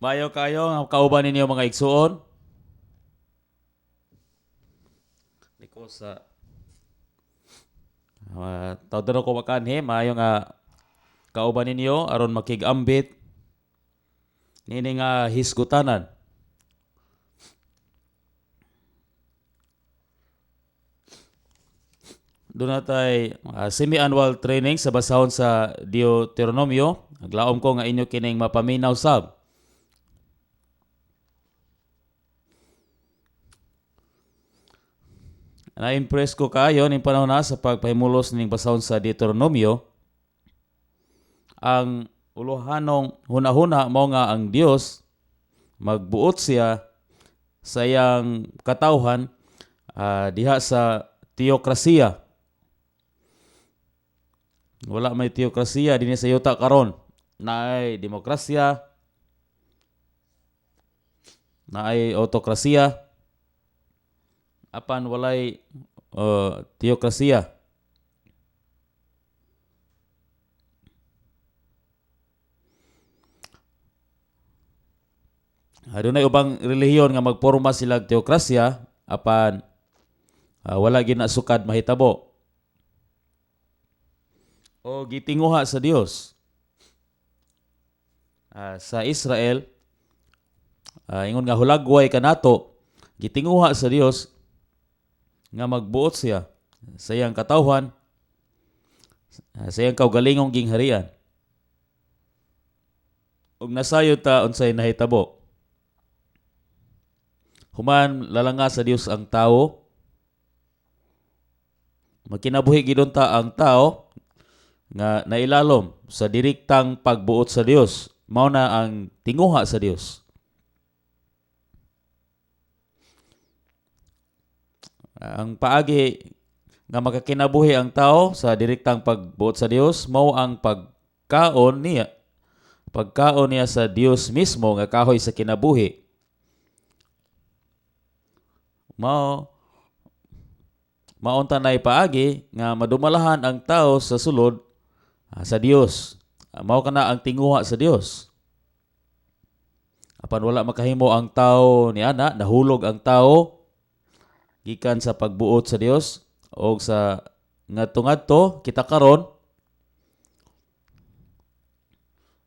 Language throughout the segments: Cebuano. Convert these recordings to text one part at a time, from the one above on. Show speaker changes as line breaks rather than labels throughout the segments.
Mayo kayo nga kauban ninyo, mga igsuon. Liko sa tawdaro ko makanhi, maayo nga kauban ninyo aron makig-ambit nini nga hisgutanan. Doon natay semi-annual training sa basahon sa Deuteronomio. Naglaom ko nga inyo kining mapaminaw sab. Na-impress ko kaayo ning panahon na sa pagpahimulos ning basahon sa Deuteronomio. Ang uluhanong hunahuna mao nga ang Dios magbuot siya sa iyang katawhan diha sa teokrasiya. Wala may teokrasiya dinhi sa yuta karon. Naay demokrasya, naay autokrasiya, apan walay teokrasiya. Adunay ubang relihiyon nga magporma sila og teokrasya, apan wala gyud na sukad mahitabo. O gitinguha sa Dios. Sa Israel, ingon nga hulagway kanato, gitinguha sa Dios nga magbuot siya sa iyang katawhan, sa iyang kaugalingong gingharian. Ug nasayod ta unsay nahitabo. Human lalanga sa Dios ang tawo, magkinabuhi gid unta ang tao nga nailalom sa direktang pagbuot sa Dios. Mao na ang tinguha sa Dios. Ang paagi nga makakinabuhi ang tao sa direktang pagbuot sa Dios mao ang pagkaon niya. Pagkaon niya sa Dios mismo nga kahoy sa kinabuhi. Mao maunta nay paagi nga madumalahan ang tao sa sulod sa Dios. Mao kana ang tinguha sa Dios. Apan wala makahimo ang tao ni ana, nahulog ang tao gikan sa pagbuot sa Dios og sa ngadto-ngadto kita karon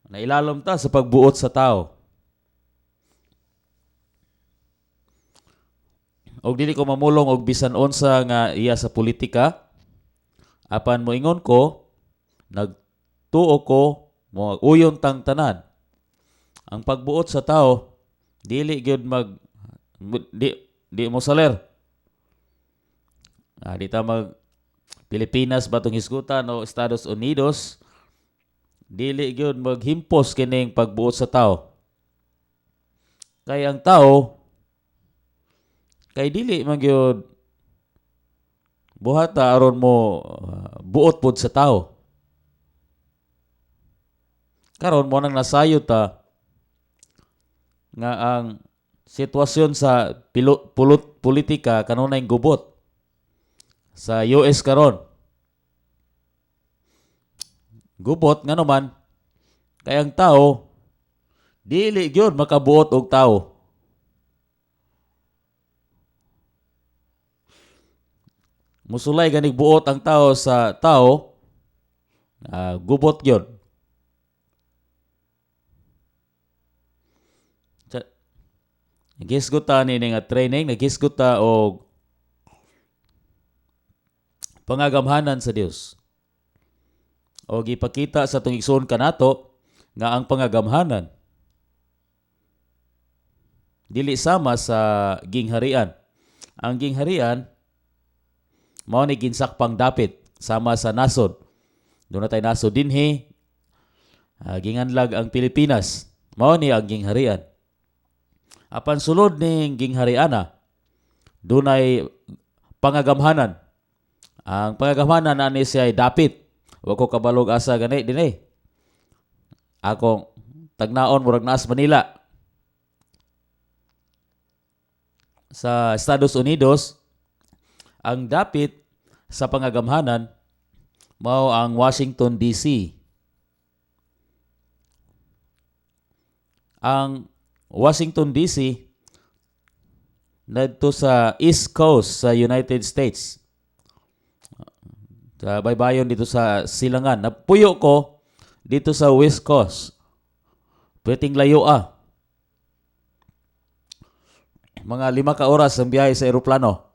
nailalom ta sa pagbuot sa tao. Og dili ko mamulong og bisan unsa nga iya sa politika, apan moingon ko, nagtuo ko mo uyon tang tanan. Ang pagbuot sa tao dili gyud mag di mo saler. Di ta mag Pilipinas ba tong hisgutan o Estados Unidos, dili gyud maghimpos kining pagbuot sa tao. Kay ang tao kay dili man gyud buhata aron mo buot pod sa tao. Karon mo nang nasayod ta nga ang sitwasyon sa pulot politika kanunay gubot sa US karon. Gubot nga naman kay ang tao dili gyud makabuot og tao. Musulay ganig buot ang tao sa tao, gubot gyud. Nagisgot ta ni nga training, nagisgot ta og pangagamhanan sa Dios. O gipakita sa atong igsoon kanato nga ang pangagamhanan dili sama sa gingharian. Ang gingharian mao ni ginsakpang dapit sama sa nasod. Doon na tayo nasod dinhi, ginganlag ang Pilipinas. Mao ni ang gingharian. Apan sulod ning ginghariana, dunay pangagamhanan. Ang pangagamhanan ani siya ay dapit. Wa ko kabalog asa gani dinhi. Akong tagnaon murag naas Manila. Sa Estados Unidos, ang dapit sa pangagamhanan mao ang Washington DC. Ang Washington DC ngadto sa East Coast sa United States. Sa baybayon dito sa Silangan. Napuyo ko dito sa West Coast. Pwedeng layo ah. Mga 5 ka oras ang biyahe sa eroplano.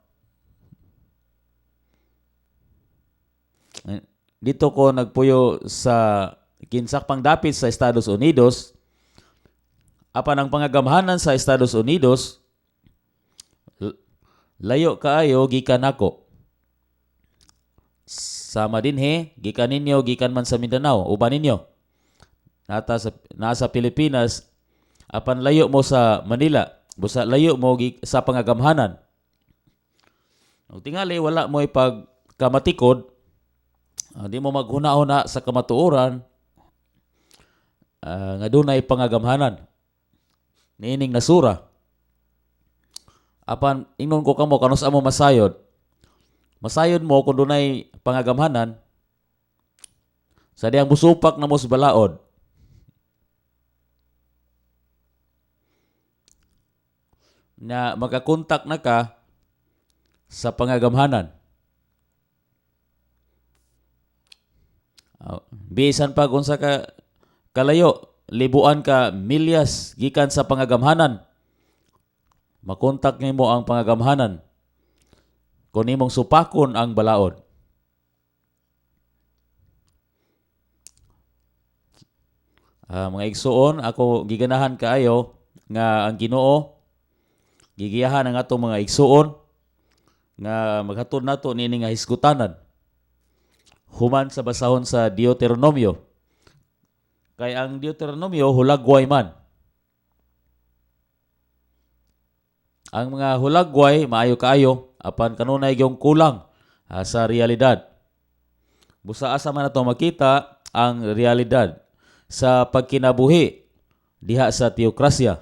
Dito ko nagpuyo sa ginsakpang dapit sa Estados Unidos. Apan ang pangagamhanan sa Estados Unidos, layo kaayo gikan nako. Sama dinhi, gikan ninyo, gikan man sa Mindanao, uban ninyo. Nasa Pilipinas, apan layo mo sa Manila, busa layo mo sa pangagamhanan. Og tingali wala mo ipagkamatikod, di mo maghuna-huna sa kamatuoran, nga dunay pangagamhanan niining nasura. Apan ingnon ko kamo kanus amo masayod. Masayod mo kung dunay pangagamhanan sa diyang musupak na mo sa balaod. Na makakontak na ka sa pangagamhanan. Bisan pa kung sa ka kalayo, libuan ka milyas gikan sa pangagamhanan. Makontak nimo ang pangagamhanan kung nimong supakon ang balaod. Mga igsuon, ako giganahan kaayo nga ang Ginoo gigiyahan ang atong mga igsuon nga maghatod nato niini nga hisgutanan human sa basahon sa Deuteronomio. Kay ang Deuteronomio hulagway man. Ang mga hulagway maayo kaayo apan kanunay gyung kulang sa realidad. Busa asa man nato makita ang realidad sa pagkinabuhi diha sa teokrasya.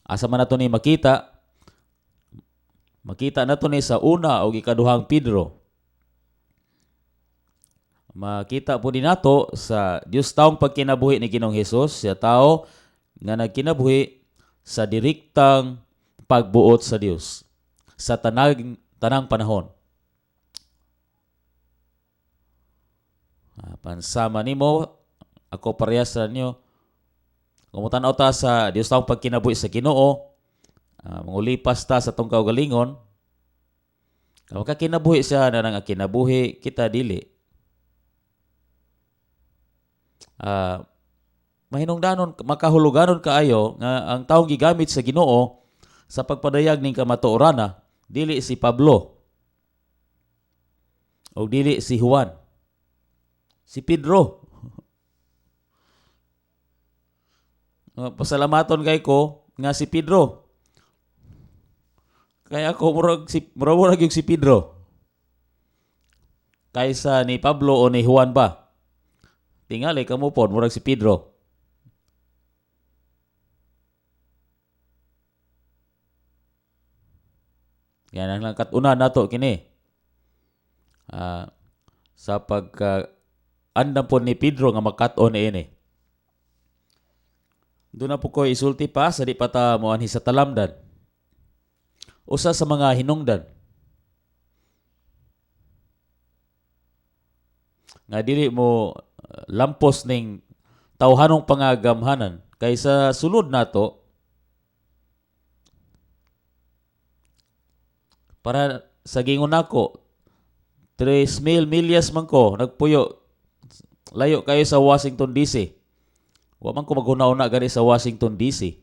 Asa man nato ni makita? Makita nato ni sa una o ikaduhang Pedro. Makita po din nato sa Dios taong pagkinabuhi ni Ginoong Hesus, siya tao nga nagkinabuhi sa direktang pagbuot sa Dios sa tanang panahon. Pansama nimo, ako parehas sa ninyo. Kung tan-aw ta sa Dios taong pagkinabuhi sa Ginoo, mangulipas ta sa tong kaugalingon, kung makakinabuhi siya na nang kinabuhi, kita dili. Mahinungdanon, makahuluganon kaayo nga ang taong gigamit sa Ginoo sa pagpadayag ning kamatuorana, dili si Pablo o dili si Juan, si Pedro. Pasalamaton kay ko nga si Pedro. Kaya ako murag yung si Pedro kaysa ni Pablo o ni Juan ba. Tingali kamo pod murag si Pedro. Yan ang katuna nato kini. Sa pagka andam po ni Pedro nga makat-on niini. Doon na po ko isulti pa sa di pa ta moanhi sa talamdan. Usa sa mga hinungdan nga dili mo lampos ning tawhanong pangagamhanan kaysa sulod nato para sa gingon nako 3,000 milyas man ko nagpuyo layo kayo sa Washington DC. Wa man ko maghuna-huna gani sa Washington DC.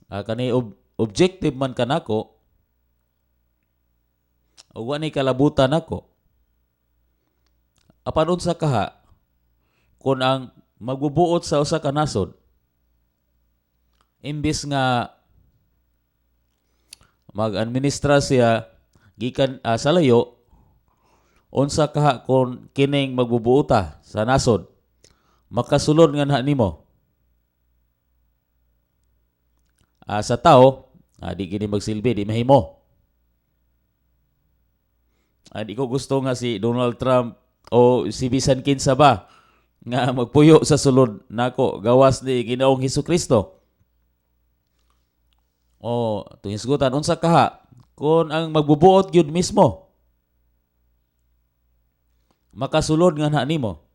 Kani objective man kanako ug wa ni kalabutan nako. Apan unsa kaha kun ang magbubuot sa usa ka nasod imbis nga mag-administra siya gikan sa layo, unsa kaha kun kining magbubuota sa nasod makasulod nga na nimo? Sa tao, di kini magsilbi, di mahimo. Di ko gusto nga si Donald Trump o si bisan kinsa ba Nga magpuyo sa sulod nako gawas ni Ginoong Hesukristo. O atong hisgutan, unsa kaha kung ang magbubuot gyud mismo makasulod nga na nimo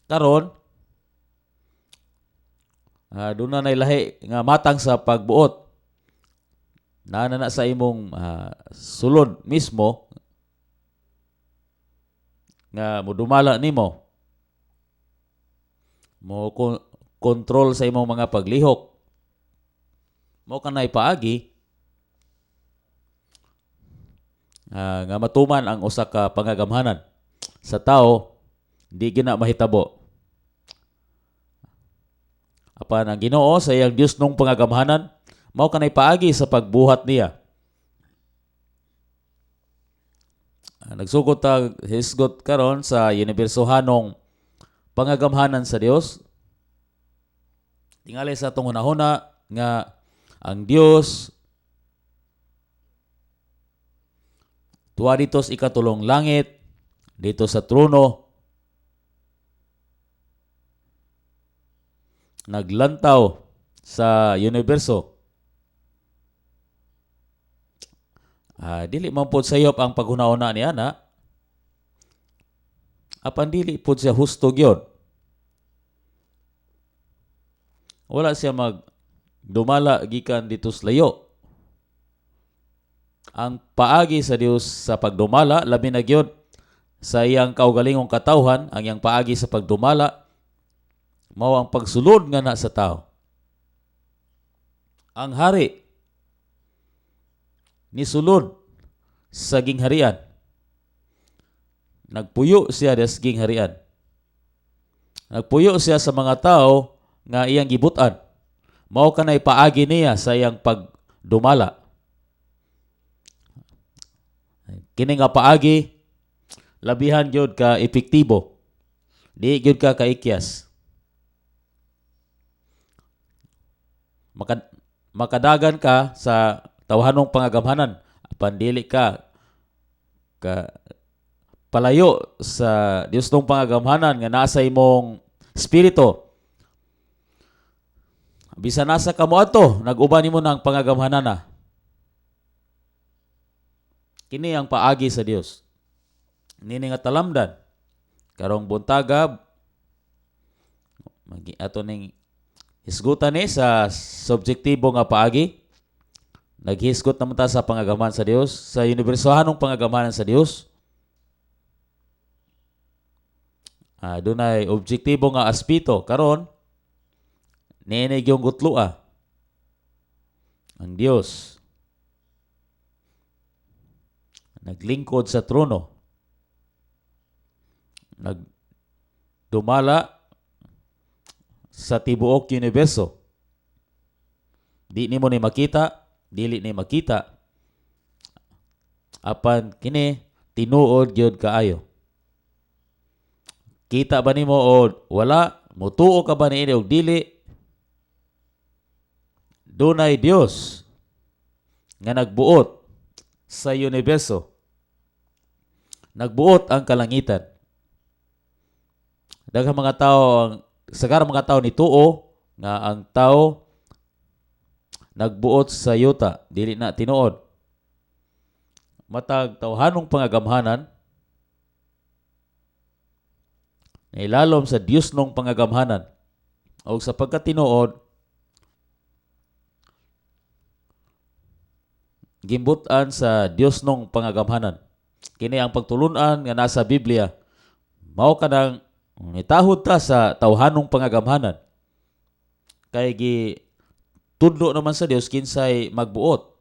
karon? Doon na lahi nga matang sa pagbuot naa na sa imong sulod mismo nga modumala nimo, mo kontrol sa imong mga paglihok. Mo kanay paagi nga matuman ang usa ka pangagamhanan. Sa tao, di gina mahitabo. Apan ang Ginoo sa iyang Dios nung pangagamhanan, mao kanay paagi sa pagbuhat niya. Nagsugod ta hisgot karon sa universohanong pangagamhanan sa Dios. Tingali sa atong hunahuna nga ang Dios tuwa dito sa ikatulong langit, dito sa trono, naglantaw sa universo. Dili man pod sayop ang paghuna-huna ni ana, apan dili pod siya husto gyud. Wala siya magdumala gikan dito sa layo. Ang paagi sa Dios sa pagdumala, labi na gyud sa iyang kaugalingong katawhan, ang iyang paagi sa pagdumala mao ang pagsulod nga na sa tao. Ang hari nisulod sa gingharian. Nagpuyo siya sa gingharian. Nagpuyo siya sa mga tao nga iyang gibutan. Mao kanay paagi niya sa iyang pagdumala. Kini nga paagi labihan gyud ka epektibo. Di gyud ka kaikyas. Makadagan ka sa tawhanong pangagamhanan, apan dili ka ka palayo sa Dios nung pangagamhanan nga nasa imong espiritu. Bisan nasa kamo ato, nag-uban nimo ng pangagamhanan na. Kini ang paagi sa Dios. Nini nga talamdan karong buntaga, ato ning hisgutan ni sa subjektibo nga paagi. Naghisgot naman ta sa pangagamahan sa Dios, sa universohanong pangagamahan sa Dios. Dunay objektibo nga aspeto karon niini gyung gutloa. Ang Dios naglingkod sa trono, nagdumala sa tibuok universo. Di nimo ni makita, dili ni makita. Apan kini tinuod gyud kaayo. Kita ba nimo o wala? Mutuo ka ba niini og dili? Dunay Dios nga nagbuot sa universo. Nagbuot ang kalangitan. Daghang mga tao ang sagarang mga tao nituo nga ang tao nagbuot sa yuta, dili na tinuod. Matag tawhanong pangagamhanan nailalom sa Dios nung pangagamhanan og sa pagkatinuod gimbut-an sa Dios nung pangagamhanan. Kini ang pagtulun-an nga nasa Biblia. Mao kanang nitahod ta sa tawhanong pangagamhanan. Kay gi tudlo naman sa Dios kinsay magbuot.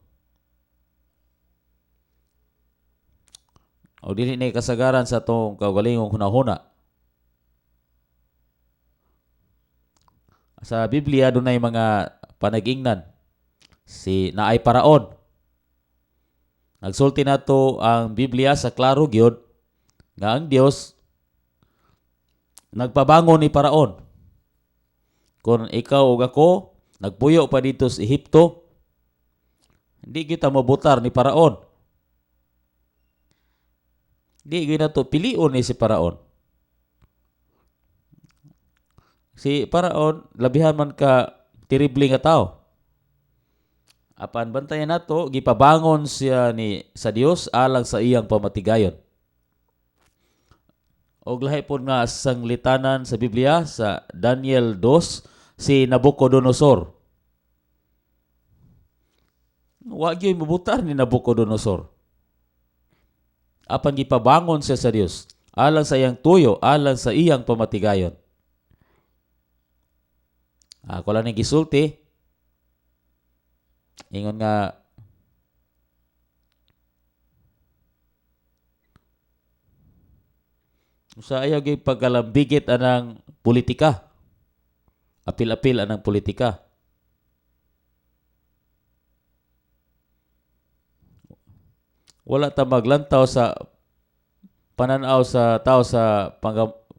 O dili ni kasagaran sa atong kaugalingong hunahuna. Sa Biblia dunay mga panag-ingnan. Si naay Paraon. Nagsulti nato ang Biblia sa klaro gyud nga ang Dios nagpabangon ni Paraon. Kung ikaw ug ako nagpuyo pa dito sa Ehipto, hindi kita mabutar ni Paraon. Di gyud nato pilion ni si Paraon. Si Paraon labihan man ka terrible nga tao. Apan bantayan nato, gipabangon siya ni sa Dios alang sa iyang pamatigayon. Og lahi pod nga sanglitanan sa Biblia sa Daniel 2, si Nabucodonosor. Wa gyud mabutar ni Nabucodonosor. Apan gipabangon siya sa Dios alang sa iyang tuyo, alang sa iyang pamatigayon. Ako lang ning gisulti. Ingon nga sa ayaw gyud pagkalambigit anang politika. Apil-apil anang politika. Wala ta maglantaw sa pananaw sa tao sa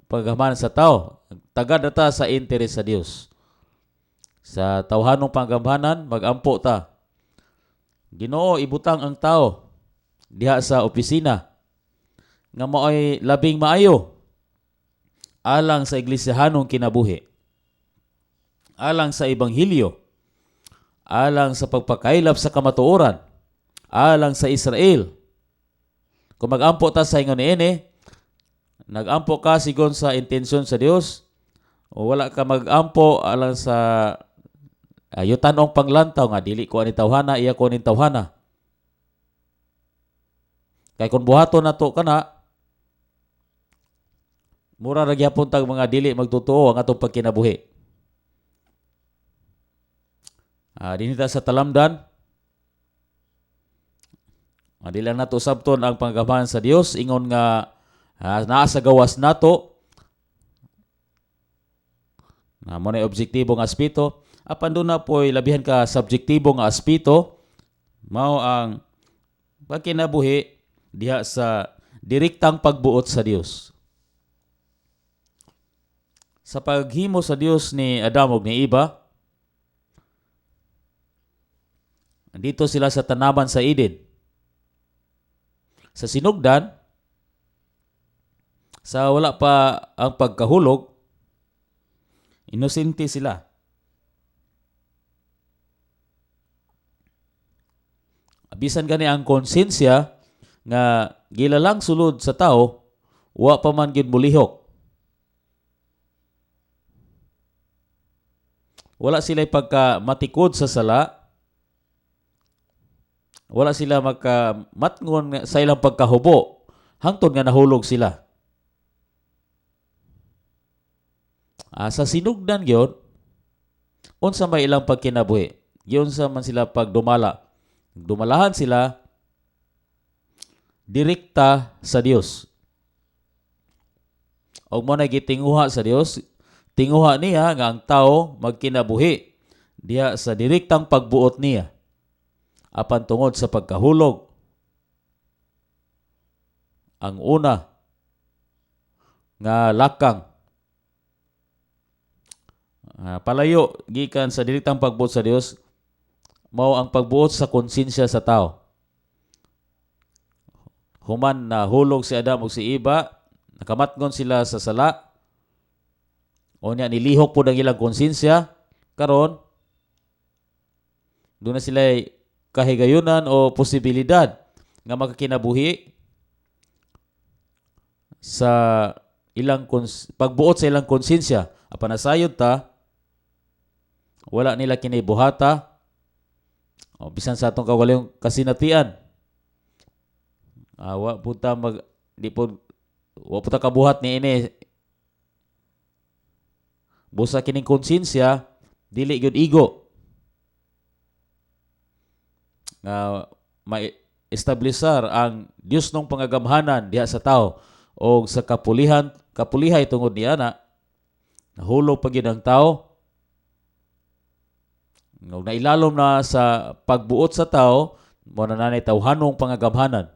paghamanan sa tao. Tagad na ta sa interes sa Dios. Sa tawhanong panggamhanan, magampo ta. Ginoo, ibutang ang tao diha sa opisina nga mao'y labing maayo alang sa iglisyahanong kinabuhi, alang sa ebanghelyo, alang sa pagpakaylap sa kamatuoran, alang sa Israel. Kung magampo ta sa ingon niini, nagampo ka sigon sa intensyon sa Dios, o wala ka magampo alang sa ayutan-ong panglantaw nga dili ko ani tawhana, iya ko ani tawhana. Kay kung buhaton nato kana, mura ra gyapon tag mga dili magtotoo ang atong pagkinabuhi. Dinhi ta sa talamdan, dili lang nato sabton ang panggamahan sa Dios ingon nga naa sa gawas nato. Na mo na objektibo nga aspeto. Apan doon na po'y labihan ka subjektibo nga aspeto, mao ang pagkinabuhi diha sa direktang pagbuot sa Dios. Sa paghimo sa Dios ni Adam ug ni Eva, andito sila sa tanaman sa Eden. Sa sinugdan, sa wala pa ang pagkahulog, inosente sila. Bisan gani ang konsensya nga gilalang sulod sa tao, wa pa man gyud molihok. Wala sila pagka matikod sa sala. Wala sila magkamatngon sa ilang pagkahubo hangtod nga nahulog sila. Sa sinugdan gyud, unsa may ilang pagkinabuhi? Giunsa man sila pagdumala? Dumalahan sila direkta sa Dios. Og mo na gitinguha sa Dios, tinguha niya nga ang tao magkinabuhi diha sa direktang pagbuot niya. Apan tungod sa pagkahulog, ang una nga lakang palayo gikan sa direktang pagbuot sa Dios, mao ang pagbuot sa konsensya sa tao. Human na hulog si Adam ug si Eva, nakamatngon sila sa sala. Unya nilihok pod ang ilang konsensya. Karon doon na sila kahigayunan o posibilidad nga makakinabuhi sa ilang pagbuot sa ilang konsensya. Apan nasayod ta, wala nila kinibuhata. O, bisan sa atong kaugalingong kasinatian. Wa pud ta mag, di pud, wa pud ta kabuhat ni ini. Busa kining konsensya, dili gyud igo nga ma-establisar ang Dios nung pangagamhanan diha sa tao o sa kapulihan, kapulihay tungod niya na nahulog pa gyud ang tao. Ug nailalom na sa pagbuot sa tao, mo na nanay tawhanong pangagamhanan.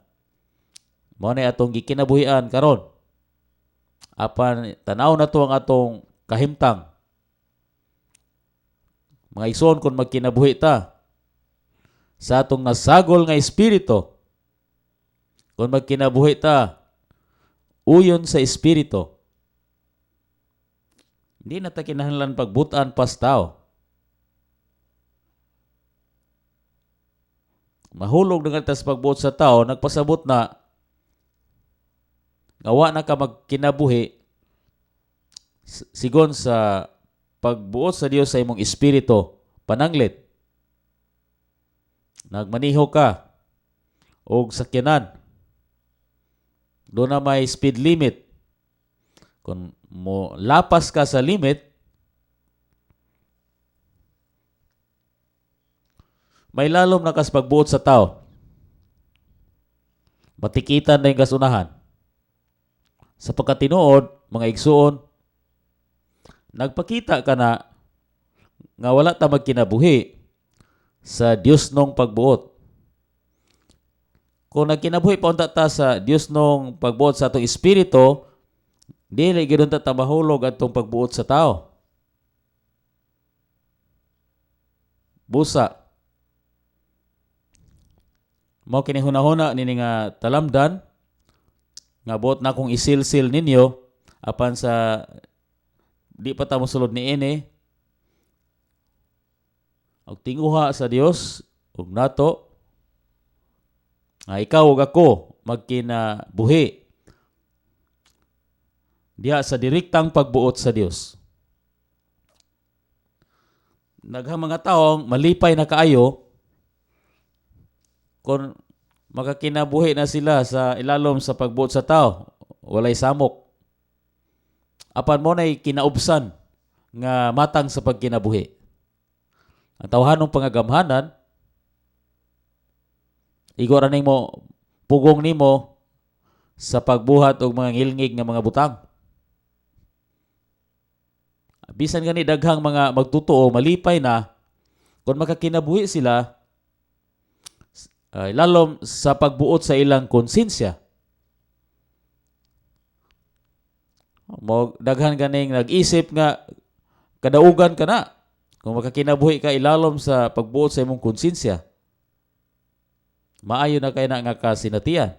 Mao na atong gikinabuhian karon. Apan tanaw na to ang atong kahimtang. Mga igsoon, kung magkinabuhi ta sa atong nasagol nga espiritu, kung magkinabuhi ta uyon sa espiritu, Hindi na ta kinahanglan pagbutan pas tao. Mahulog na nga ta sa pagbuot sa tao, nagpasabot na nga wa na ka magkinabuhi sigon sa pagbuot sa Dios sa imong espiritu, pananglit. Nagmaniho ka og sakyanan. Doon na may speed limit. Kung mo lapas ka sa limit, may lalom na kas pagbuot sa tao. Matikitan na yung kasunahan. Sa pagkatinuod, mga igsuon, nagpakita ka na nga wala ta magkinabuhi sa Dios nong pagbuot. Kung nagkinabuhi pa unta ta sa Dios nong pagbuot sa atong espiritu, dili gyud unta ta mahulog atong pagbuot sa tao. Busa. Mao kini hunahuna nini nga talamdan nga buot na akong isilsil ninyo apan sa di pa ta mosulod niini og tinguha sa Dios ug nato nga ikaw ug ako magkinabuhi diha sa direktang pagbuot sa Dios. Daghang mga tawo malipay na kaayo kung makakinabuhi na sila sa ilalom sa pagbuot sa tao, walay samok. Apan mo na'y kinaubsan nga matang sa pagkinabuhi. Ang tawhanong pangagamhanan, igo ra nimo pugong nimo sa pagbuhat og mga ngilngig nga mga butang. Bisan gani daghang mga magtotoo malipay na kung makakinabuhi sila lalom sa pagbuot sa ilang konsensya. Mo daghan ganing nag-isip nga kadaugan ka na kung makakinabuhi ka ilalom sa pagbuot sa imong konsensya. Maayo na kay na nga kasinatian.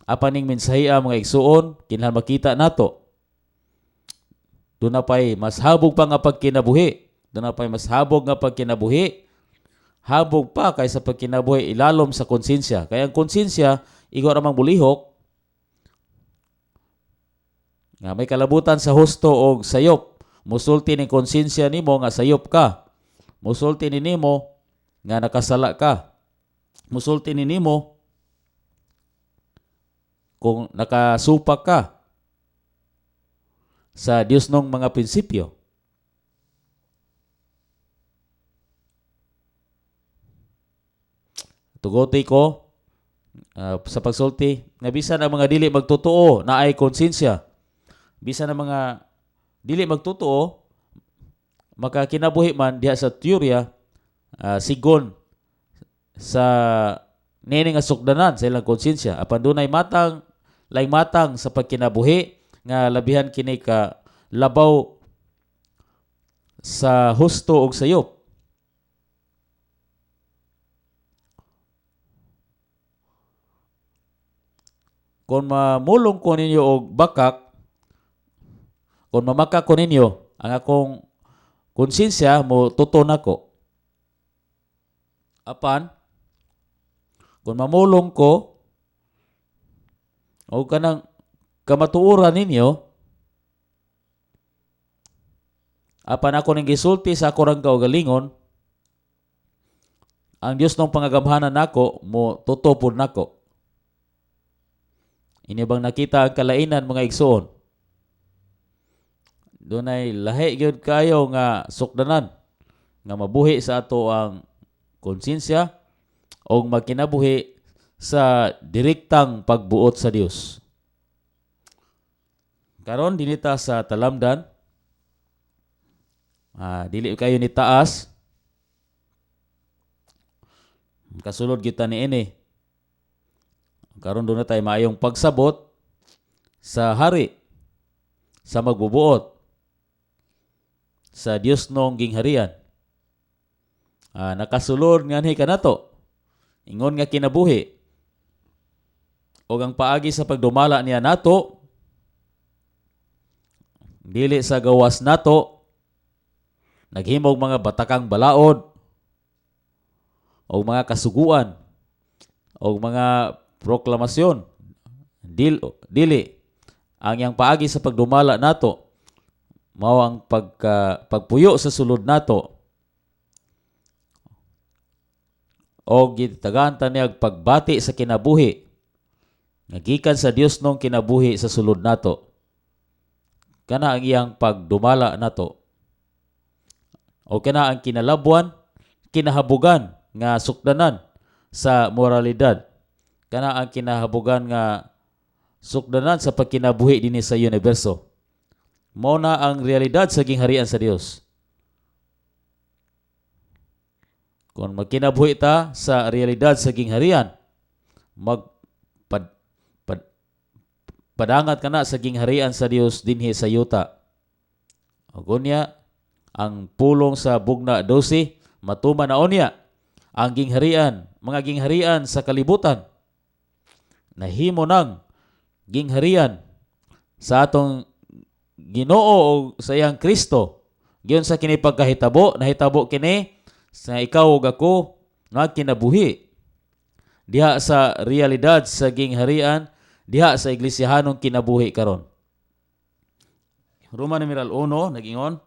Apan ning mensahiya mga igsuon, kinahanglan makita nato. Doon na pa'y mas habog pa nga pagkinabuhi. Doon na pa'y mas habog nga pagkinabuhi. Habog pa kaysa pagkinabuhi ilalom sa konsensya. Kaya ang konsensya, igo ramang bulihok, nga may kalabutan sa husto og sayop. Musulti ni konsensya nimo nga sayop ka. Musulti ni nimo nga nakasala ka. Musulti ni nimo kung nakasupak ka sa Dios nung mga prinsipyo. Tugoti ko sa pagsulti nga bisan ang mga dili magtotoo na ay konsensya. Bisan ang mga dili magtotoo makakinabuhi man diha sa teorya sigon sa nini nga sukdanan sa ilang konsensya. Apan dunay matang laing matang sa pagkinabuhi nga labihan kini ka labaw sa husto og sayop. Kung mamulong ko ninyo og bakak, kung mamakak ko ninyo, ang akong konsensya mo tuto nako. Apan, kung mamulong ko o kanang kamatuoran ninyo, apan ako ning gisulti sa ako rang kaugalingon, ang Dios nung pangagamhanan nako mo tutupod nako. Inyo bang nakita ang kalainan mga igsoon? Dunay lahi gyud kayo nga sukdanan nga mabuhi sa ato ang konsensya o magkinabuhi sa direktang pagbuot sa Dios. Karon dinita sa talamdan, dili kayo ni taas, kasulod kita niini. Karon doon na tayo maayong pagsabot sa hari, sa magbubuot, sa Dios nong gingharian. Nakasulod nganhi kanato, ingon nga kinabuhi, o ang paagi sa pagdumala niya nato, Dili sa gawas nato naghimog mga batakang balaod o mga kasuguan o mga proklamasyon. Dili ang iyang paagi sa pagdumala nato mao ang pagpuyo sa sulod nato o gitagaan ta niya pagbati sa kinabuhi nga gikan sa Dios nong kinabuhi sa sulod nato. Kana ang iyang pagdumala nato. O kana ang kinalabwan, kinahabugan nga sukdanan sa moralidad. Kana ang kinahabugan nga sukdanan sa pagkinabuhi dinhi sa universo. Mao na ang realidad sa gingharian sa Dios. Kung magkinabuhi ta sa realidad sa gingharian, padangat ka na sa gingharian sa Dios dinhi sa yuta. Ug unya, ang pulong sa Bugna 12, matuman na unya ang gingharian, mga gingharian sa kalibutan. Nahimo nang gingharian sa atong Ginoo o sa iyang Kristo. Giyon sa kini pagkahitabo, nahitabo kini sa ikaw ug ako nga kinabuhi diha sa realidad sa gingharian, diha sa iglesyahanong kinabuhi karon. Roma numeral 1 nagingon,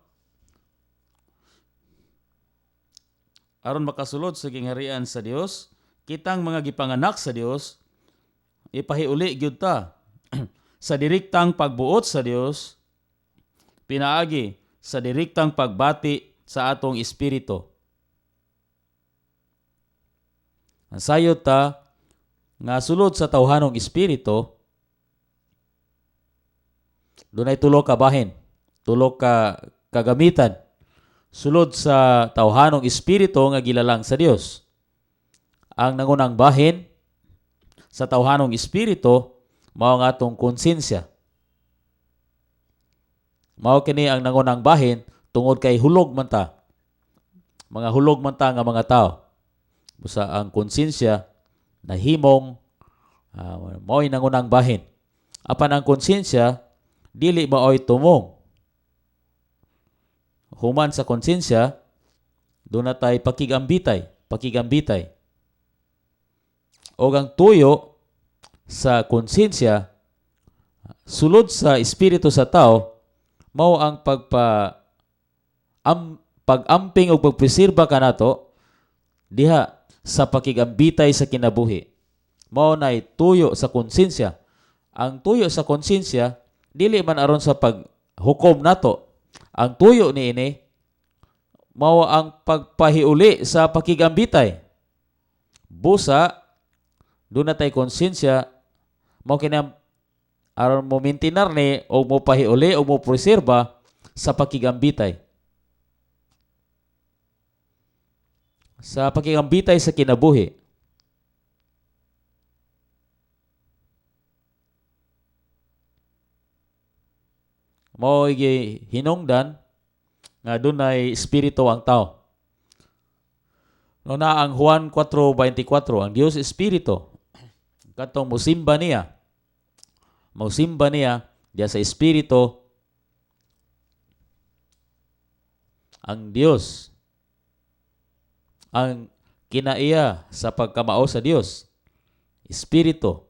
aron makasulod sa gingharian sa Dios, kitang mga gipanganak sa Dios, ipahiuli gyud ta sa direktang pagbuot sa Dios, pinaagi sa direktang pagbati sa atong espiritu. Ang sayod ta nga sulod sa tawhanong espiritu, dunay tulo ka bahin, tulo ka kagamitan sulod sa tawhanong espiritu nga gilalang sa Dios. Ang nangunang bahin sa tawhanong espiritu mao ang atong konsensya. Mao kini ang nangunang bahin tungod kay hulog man ta. Mga hulog man ta nga mga tao. Busa ang konsensya nahimong mao'y nangunang bahin. Apan ang konsensya dili mao'y tumong. Human sa konsensya, doon na tay pakigambitay, pakigambitay. O ang tuyo sa konsensya sulod sa espiritu sa tao mao ang pag-amping o pagpreserba kanato diha sa pakigambitay sa kinabuhi. Mao nay tuyo sa konsensya. Ang tuyo sa konsensya dili man aron sa paghukom nato. Ang tuyo niini mao ang pagpahiuli sa pakigambitay. Busa doon na tay konsensya mao kini aron mo maintainer ni o mo pahiuli o mo preserba sa pakigambitay. Sa pakigambitay sa kinabuhi. Mao hinungdan nga dunay espiritu ang tao. No na ang Juan 4:24, ang Dios espiritu. Katong musimba niya. Musimba niya diya sa espiritu ang Dios. Ang kinaiya sa pagkamao sa Dios, espiritu.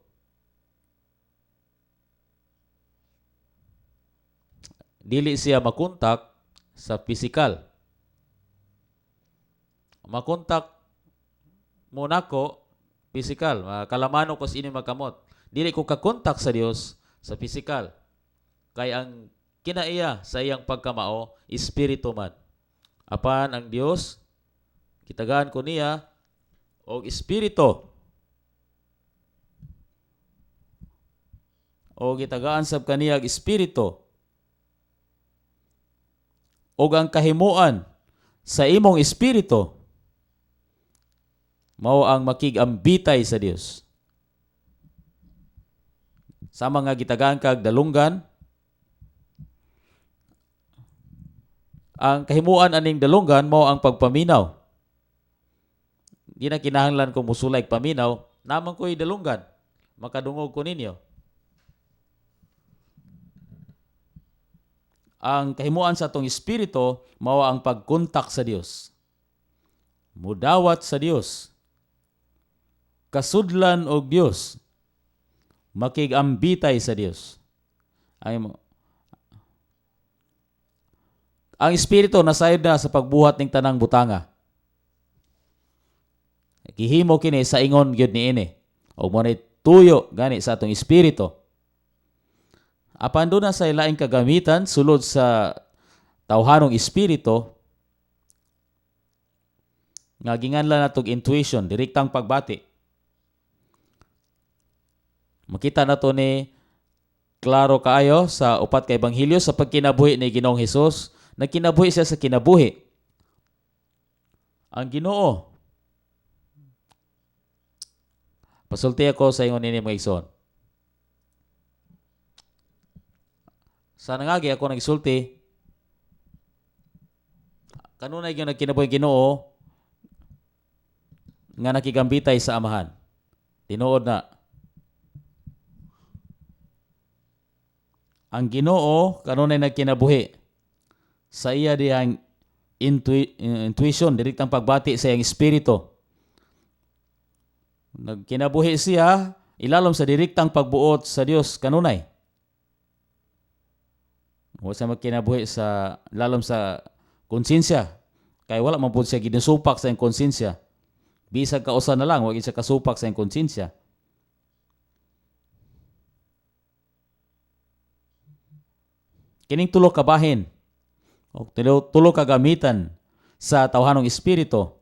Dili siya makontak sa pisikal. Makontak mo nako pisikal, kalamano ko sa inyo makamot. Dili ko kakontak sa Dios sa pisikal. Kay ang kinaiya sa iyang pagkamao, espiritu man. Apan ang Dios, kitagaan ko niya og espiritu. O gitagaan sab kaniya og espiritu. Og ang kahimuan sa imong espiritu mao ang makig-ambitay sa Dios. Sama nga gitagaan kag dalunggan, ang kahimuan aning dalunggan mao ang pagpaminaw. Di na kinahanglan kung musulay paminaw, naman ko'y dalunggan, makadungog ko ninyo. Ang kahimuan sa atong espiritu mao ang pagkontak sa Dios. Mudawat sa Dios. Kasudlan og Dios. Makigambitay sa Dios. Ay mo. Ang espiritu nasayod na sa pagbuhat ning tanang butanga. Gihimo kini sa ingon gyud niini. Og mo tuyo gani sa atong espiritu. Apan duna say laing kagamitan sulod sa tawhanong espiritu nga ginganlan natog intuition, direktang pagbati. Makita nato ni klaro kaayo sa upat ka ebanghelyo sa pagkinabuhi ni Ginoong Hesus. Nagkinabuhi siya sa kinabuhi. Ang Ginoo. Pasulti ako sa ingon nini, mga igsoon. Sa nangagi ako nagsulti, kanunay gyud nagkinabuhi Ginoo nga nakigambitay sa Amahan. Tinuod na. Ang Ginoo kanunay nagkinabuhi sa iya diyang intuition, direktang pagbati sa iyang espiritu. Nagkinabuhi siya ilalom sa direktang pagbuot sa Dios kanunay. Wa siya magkinabuhi sa lalom sa konsensya. Kay wala man pud siya ginusupak sa iyang konsensya. Bisag kausa na lang, wa gid siya kasupak sa iyang konsensya. Kining tulo ka bahin o tulo ka gamitan sa tawhanong espiritu,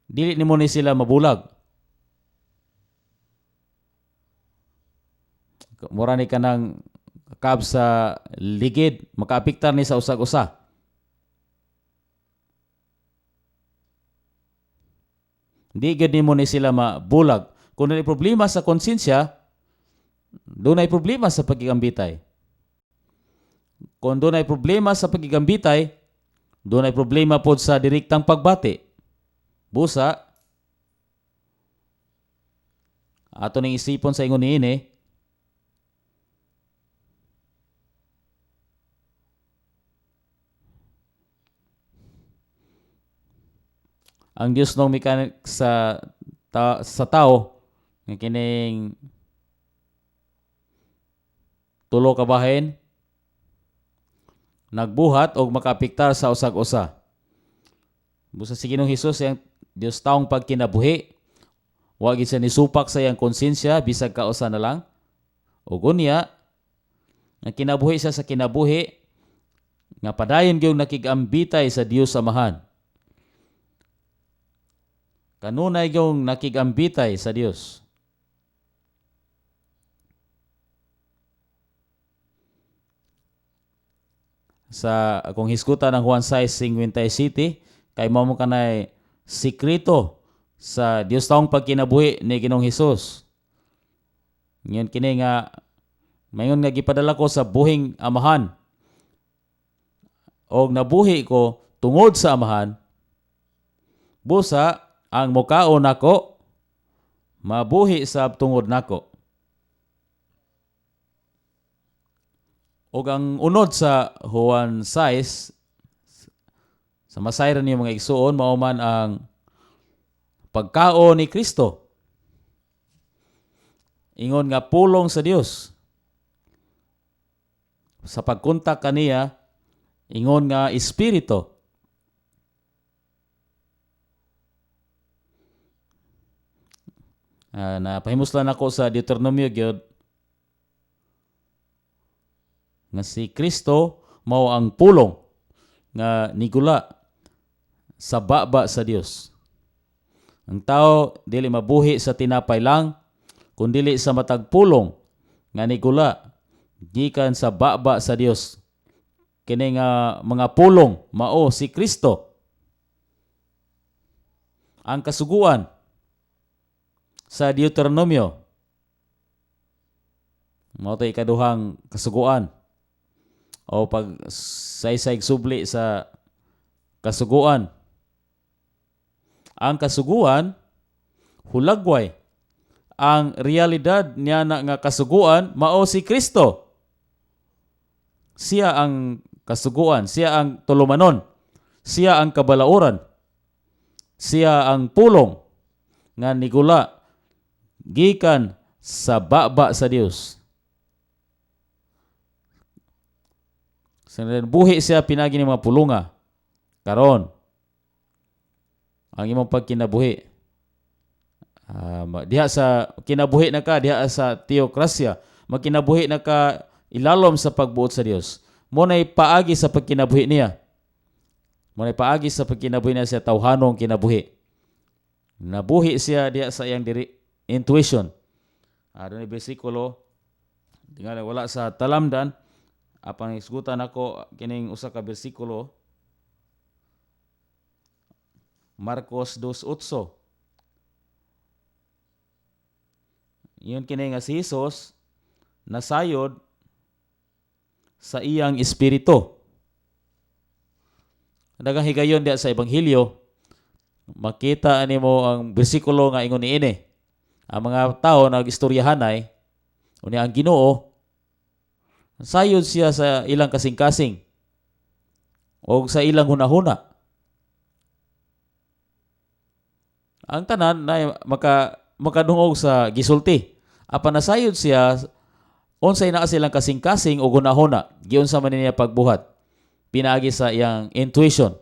dili nimo ni sila mabulag. Mura ni kanang kab sa ligid, makaapektar ni sa usag-usa. Di gyud nimo ni sila mabulag. Kung dunay problema sa konsensya, dunay problema sa pagigambitay. Kung dunay problema sa pagigambitay, dunay problema pod sa direktang pagbati. Busa, ato ning isipon sa ingon niini, ang Dios nung mechanic sa tao nga kining tulo ka bahin nagbuhat og makaapektar sa usag-usa. Busa si Ginoong Hesus, iyang Dios taong pagkinabuhi, wa gid siya nisupak sa iyang konsensya bisag kausa na lang. Ug unya nga kinabuhi siya sa kinabuhi nga padayon gyud nakig-ambitay sa Dios Amahan. Kanunay gyud nakig-ambitay sa Dios. Sa akong hisgutan ang Juan 6:57, kay mao mo kanay sikreto sa Dios taong pagkinabuhi ni Ginoong Hesus. Ngayon kini nga mayon nga gipadala ko sa buhing Amahan og nabuhi ko tungod sa Amahan, busa ang mukaon nako mabuhi sab tungod nako. Og ang unod sa Juan 6, sa masayran niyo mga igsuon, mao man ang pagkaon ni Kristo. Ingon nga pulong sa Dios. Sa pagkontak kaniya, ingon nga espiritu. Napahimuslan ako sa Deuteronomio gyud nga si Kristo mao ang pulong nga nigula sa baba sa Dios. Ang tao dili mabuhi sa tinapay lang, kun dili sa matag pulong nga nigula gikan sa baba sa Dios. Kini nga mga pulong mao si Kristo. Ang kasuguan sa Deuteronomio mao tay ikaduhang kasuguan o pag saysay subli sa kasuguan. Ang kasuguan hulagway. Ang realidad niya na nga kasuguan mao si Kristo. Siya ang kasuguan, siya ang tulumanon, siya ang kabalauran, siya ang pulong nga nigula gikan sa baba sa Dios. Sa buhi siya pinagi ni mga pulunga. Karon ang imong pagkinabuhi, diha sa kinabuhi na ka, diha sa teokrasya, magkinabuhi na ka ilalom sa pagbuot sa Dios. Mo nay paagi sa pagkinabuhi niya. Mo nay paagi sa pagkinabuhi niya sa tawhanong kinabuhi. Nabuhi siya diha sa iyang diri intuition. Doon ay bersikulo, tingali wala sa talamdan, apan isgutan ako kining usa ka bersikulo, Marcos 2:8. Yun kini nga si Jesus nasayod sa iyang espiritu. Daghang higayon diha sa ebanghelyo, makita nimo ang bersikulo nga ingon niini. Ang mga tao nagistoryahanay, unya ang Ginoo sayod siya sa ilang kasing-kasing o sa ilang hunahuna. Ang tanan na makadungog sa gisulti. Apan nasayod siya unsay naa silang kasing-kasing o hunahuna, giunsa man niya pagbuhat pinaagi sa iyang intuition.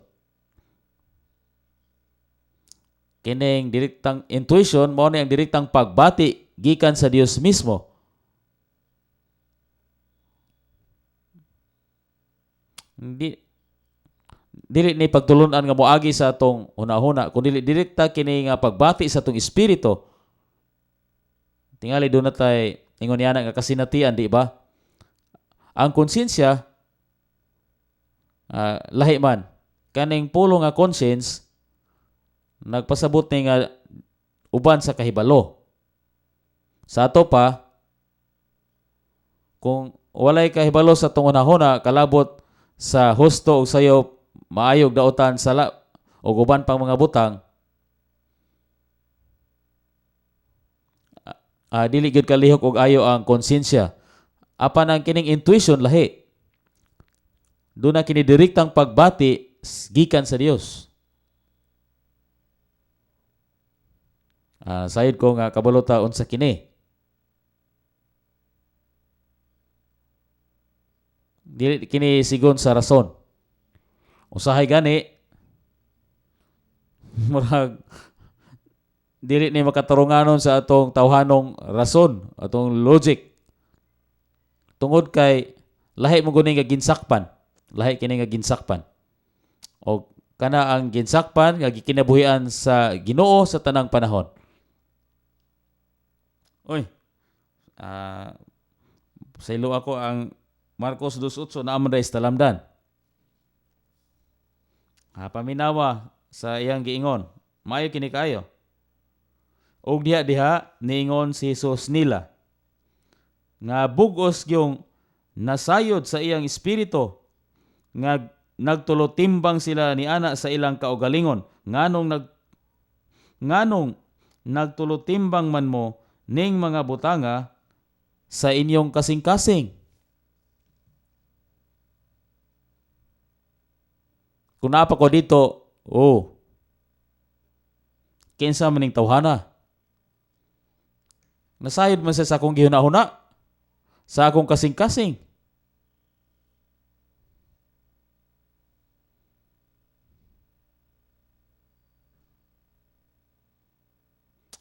Kining direktang intuition mao ni ang direktang pagbati gikan sa Dios mismo. Hindi dili ni pagtulunan nga moagi sa atong hunahuna, kun dili direkta kini nga pagbati sa atong espiritu. Tingali doon na tay ingon niya nga kasinatian, di ba? Ang konsensya lahi man kaning pulo nga conscience nagpasabot ni nga uban sa kahibalo. Sa ato pa, kung walay kahibalo sa atong hunahuna kalabot sa husto o sayop, maayog daotan, sala o uban pang mga butang, dili gyud kalihok og ayo ang konsensya. Apan ang kining intuition lahi. Doon na kini direktang pagbati gikan sa Dios. Sayod ko nga kabalo ta unsa kini. Dili kini sigon sa rason. Usahay gani murag dili ni makatarunganon sa atong tawhanong rason, atong logic. Tungod kay lahi mo guni nga ginsakpan, lahi kini nga ginsakpan. O kana ang ginsakpan nga gikinabuhian sa Ginoo sa tanang panahon. Oy. Saylo ako ang Marcos 2:8 naa man sa talamdan. Paminawa sa iyang giingon. Maayo kini kaayo. Og diha diha niingon si Jesus nila nga bug-os gyung nasayod sa iyang espiritu nga nagtulotimbang sila ni ana sa ilang kaugalingon. Nganong nagtulotimbang man mo ning mga butanga sa inyong kasing-kasing? Kung naa pa ko dito, oh, kinsa man ning tawhana? Nasayod man siya sa akong gihuna-huna, sa akong kasing-kasing.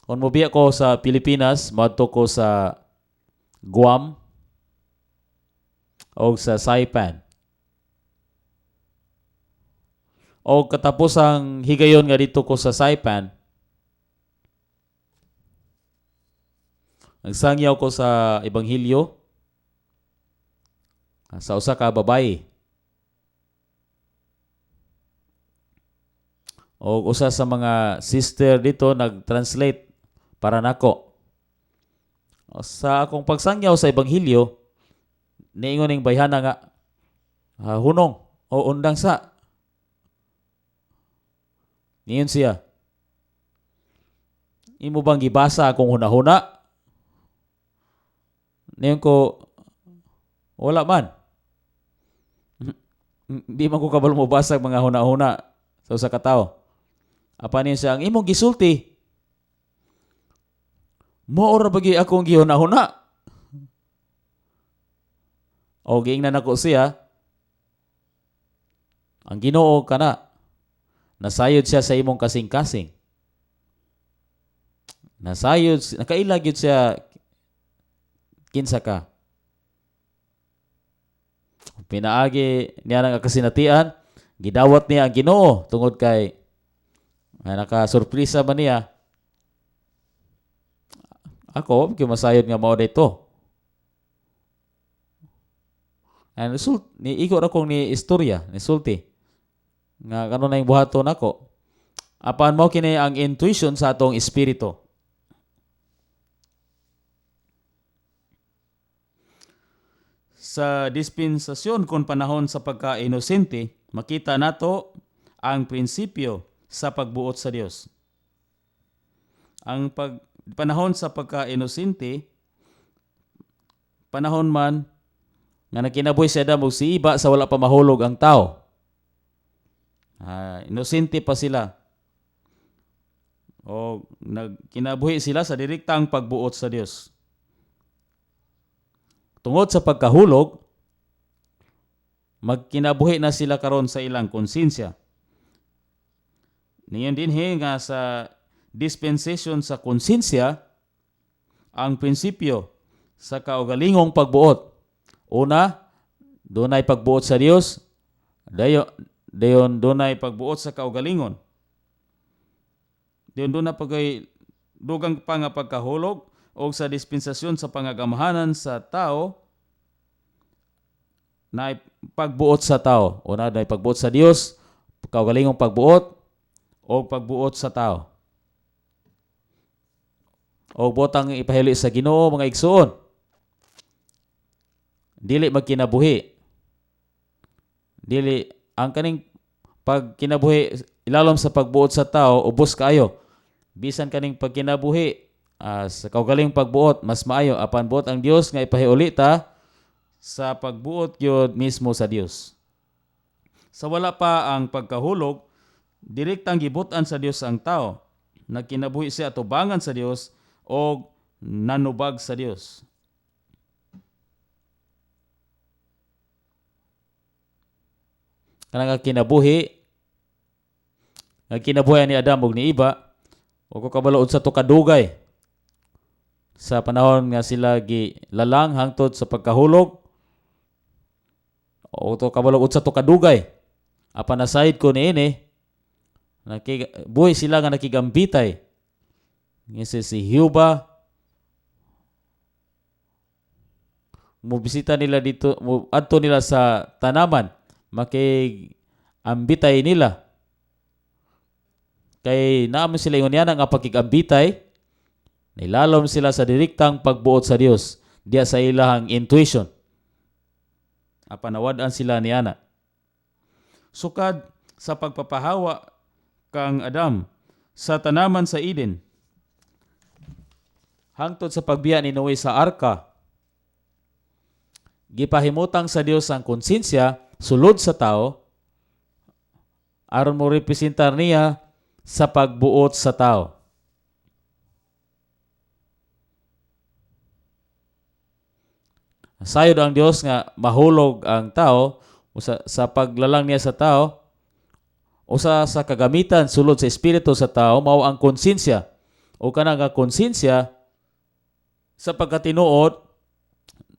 Kung mobiya ko sa Pilipinas, moadto ko sa Guam o sa Saipan. O katapusang higayon nga dito ko sa Saipan, nagsangyaw ko sa Ebanghelyo sa usa ka babayi. O usa sa mga sister dito nag-translate para nako. Sa akong pagsangyaw sa Ebanghelyo, niingon ning bayhana nga hunong o undang sa. Niyon siya, imo bang gibasa akong hunahuna? Niyon ko, wala man. Di man ko kabalo mobasag mga huna-huna sa usa ka tawo. Apan niya siya, "Ang imong gisulti, mao ra ba gyud akong gihuna-huna?" O giingnan nako siya, ang Ginoo kana nasayod siya sa imong kasing-kasing. Nasayod, nakaila gyud siya kinsa ka. Pinaagi niya ng kasinatian, gidawat niya ang Ginoo tungod kay nakasurpresa man niya. Ako, gyud masayod nga mao dito. And result, ni igo ra kong ni istorya, ni sulti. Nga kanon na yung buhaton nako. Apan mao kini ang intuition sa atong espiritu. Sa dispensasyon kon panahon sa pagka-inosente, makita nato ang prinsipyo sa pagbuot sa Dios. Ang panahon sa pagka-inosente, panahon man nga nakinabuhi si Adam ug si Iba sa wala pa mahulog ang tao. Inosente pa sila. O nagkinabuhi sila sa direktang pagbuot sa Dios. Tungod sa pagkahulog, magkinabuhi na sila karon sa ilang konsensya. Niyon dinhi nga sa dispensation sa konsensya, ang prinsipyo sa kaugalingong pagbuot. Una, dunay pagbuot sa Dios, dayon dunay pagbuot sa kaugalingon. Dayon duna pagay dugang pa nga pagkahulog o sa dispensasyon sa pangagamahanan sa tao na pagbuot sa tao. Una, na pagbuot sa Dios, kaugalingong pagbuot o pagbuot sa tao. O botang ipahili sa Ginoo, mga igsuon. Dili magkinabuhi. Dili ang kaning pagkinabuhi ilalom sa pagbuot sa tao, ubos kaayo. Bisan kaning pagkinabuhi sa kaugalingong pagbuot mas maayo, apan buot ang Dios nga ipahiuli ta sa pagbuot gyud mismo sa Dios. Sa wala pa ang pagkahulog, direktang gibutan sa Dios ang tao. Nagkinabuhi siya atubangan sa Dios o nanubag sa Dios. Kanang kinabuhi, nga kinabuhi ni Adam ug ni Iba, wa ko kabalo unsa to kadugay sa panahon nga sila gilalang hangtod sa pagkahulog, o to kabalo unsa to kadugay. Apan nasayod ko niini, buhi sila nga nakigambitay. Nga si Huba, mobisita nila dito, adto nila sa tanaman, makigambitay nila. Kay naamo sila ingon niya nga pakigambitay, nilalom sila sa direktang pagbuot sa Dios, diya sa ilahang intuition. Apan nawad-an sila ni ana. Sukad sa pagpapahawa kang Adam sa tanaman sa Eden, hangtod sa pagbiya ni Noe sa arka, gipahimutang sa Dios ang konsensya sulod sa tao aron mo representar niya sa pagbuot sa tao. Sayod ang Dios nga mahulog ang tao usa sa paglalang niya sa tao, usa sa kagamitan sulod sa espiritu sa tao mao ang konsensya. O kanang nga konsensya sa pagkatinuod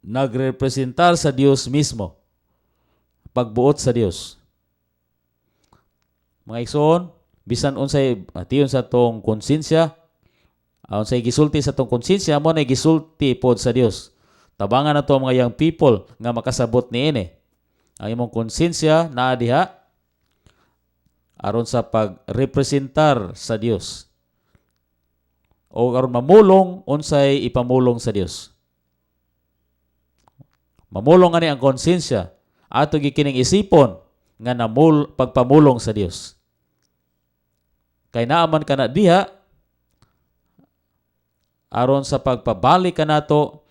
nagrepresentar sa Dios mismo, pagbuot sa Dios. Mga igsoon, bisan unsay ation sa tong konsensya, unsay gisulti sa tong konsensya, mo na gisulti pod sa Dios. Tabangan na to ang mga young people nga makasabot niini. Ang imong konsensya naa diha aron sa pagrepresentar sa Dios. O aron mamulong unsay ipamulong sa Dios. Mamulong ani ang konsensya ato gikining isipon nga namul pagpamulong sa Dios. Kay naaman kana diha aron sa pagpabalik kanato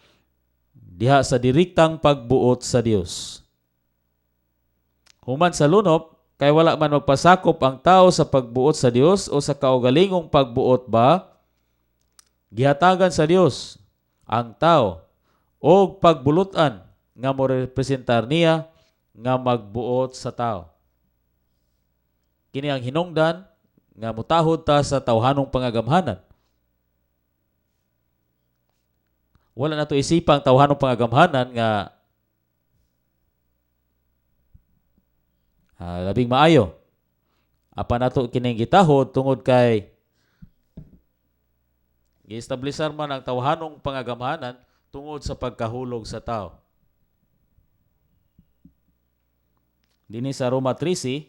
diha sa direktang pagbuot sa Dios. Human sa lunop, kay wala man magpasakop ang tao sa pagbuot sa Dios o sa kaugalingong pagbuot ba, gihatagan sa Dios ang tao og pagbulutan nga morepresentar niya nga magbuot sa tao. Kini ang hinungdan nga mutahod ta sa tawhanong pangagamhanan. Wala na to isipang tawhanong pangagamhanan nga labing maayo. Apan nato kining gitahod tungod kay giestablisar man ang tawhanong pangagamhanan tungod sa pagkahulog sa tao. Dinhi sa Roma 13,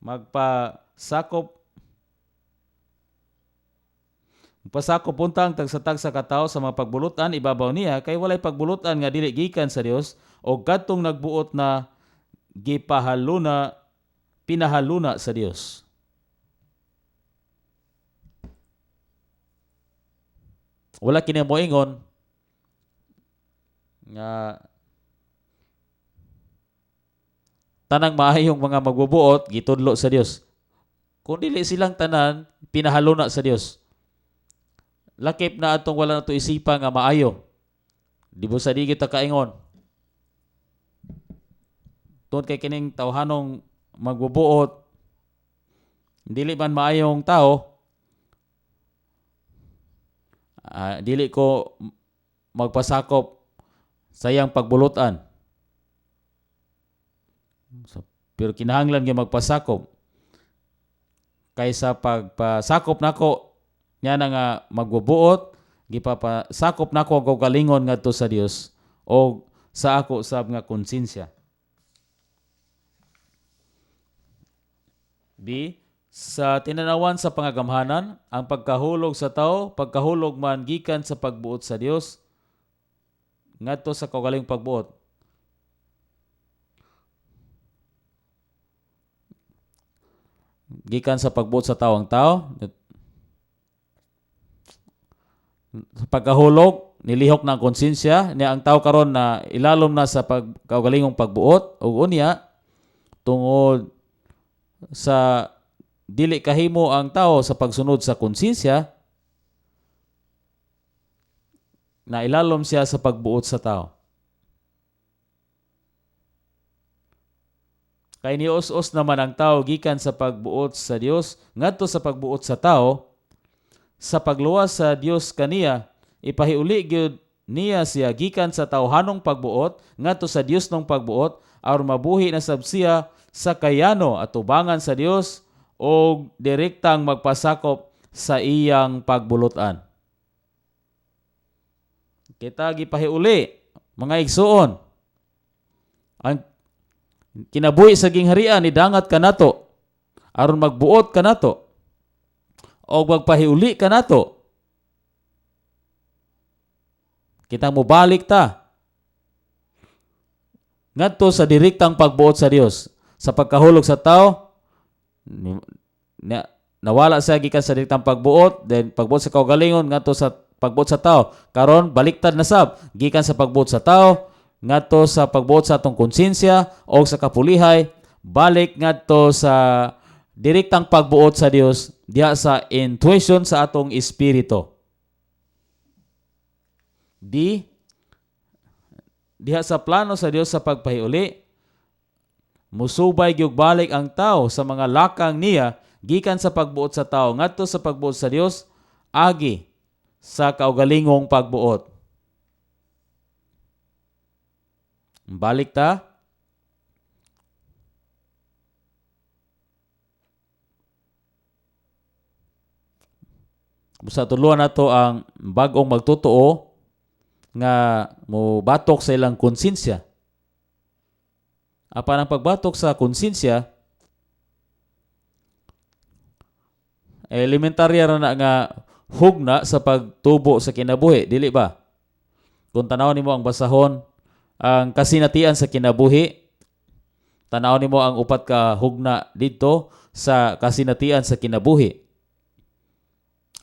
magpasakop Pasakop unta ang tagsa-tagsa ka tawo sa mga pagbulutan ibabaw niya, kay walay pagbulutan nga dili gikan sa Dios o kadtong nagbuot na gipahaluna pinahaluna sa Dios. Wala kini moingon nga tanang maayong mga magbubuot gitudlo sa Dios. Kung dili silang tanan pinahaluna sa Dios. Lakip na atong wala nato isipa nga maayo. Di ba sa di kita kaingon? Tungod kay kining tawhanong magbubuot, dili man maayong tao, dili ko magpasakop sa iyang pagbulutan. So, pero kinahanglan gyud magpasakop. Kaysa pagpasakop nako niya na nga magbubuot, gipapasakop nako ang kaugalingon ngadto sa Dios o sa ako sab nga konsensya. B. Sa tinanawan sa pangagamhanan, ang pagkahulog sa tao, pagkahulog man gikan sa pagbuot sa Dios ngadto sa kaugalingong pagbuot. Gikan sa pagbuot sa tao ang tao, sa pagkahulog, nilihok na ang konsensya niya ang tao karon na ilalom na sa kaugalingong pagbuot ug unya tungod sa dili kahimo ang tao sa pagsunod sa konsensya, na ilalom siya sa pagbuot sa tao. Kay nius-us naman ang tao gikan sa pagbuot sa Dios ngadto sa pagbuot sa tao, sa pagluwas sa Dios kaniya, ipahiuli gyud niya siya gikan sa tawhanong pagbuot ngadto sa Dios nung pagbuot, aron mabuhi na sab siya sa kayano at tubangan sa Dios og direktang magpasakop sa iyang pagbulutan. Kita gipahiuli, mga igsuon, ang kinabuhi sa gingharian nidangat kanato aron magbuot kanato o magpahiuli kanato. Kita mobalik ta ngadto sa direktang pagbuot sa Dios. Sa pagkahulog sa tao, nawala siya gikan sa direktang pagbuot, then pagbuot sa kaugalingon ngadto sa pagbuot sa tao. Karon baliktad na sab, gikan sa pagbuot sa tao ngadto sa pagbuot sa atong konsensya o sa kapulihay, balik ngadto sa direktang pagbuot sa Dios diha sa intuition sa atong espiritu. D. Diha sa plano sa Dios sa pagpahiuli, musubay gyud balik ang tao sa mga lakang niya gikan sa pagbuot sa tao ngadto sa pagbuot sa Dios agi sa kaugalingong pagbuot. Balik ta. Sa tuluan nato ang bag-ong magtotoo nga mobatok sa ilang konsensya. Apan ang pagbatok sa konsensya, elementarya ra na nga hugna sa pagtubo sa kinabuhi, dili ba? Kung tan-awon nimo ang basahon, ang kasinatian sa kinabuhi, tan-awon nimo ang upat ka hugna didto sa kasinatian sa kinabuhi.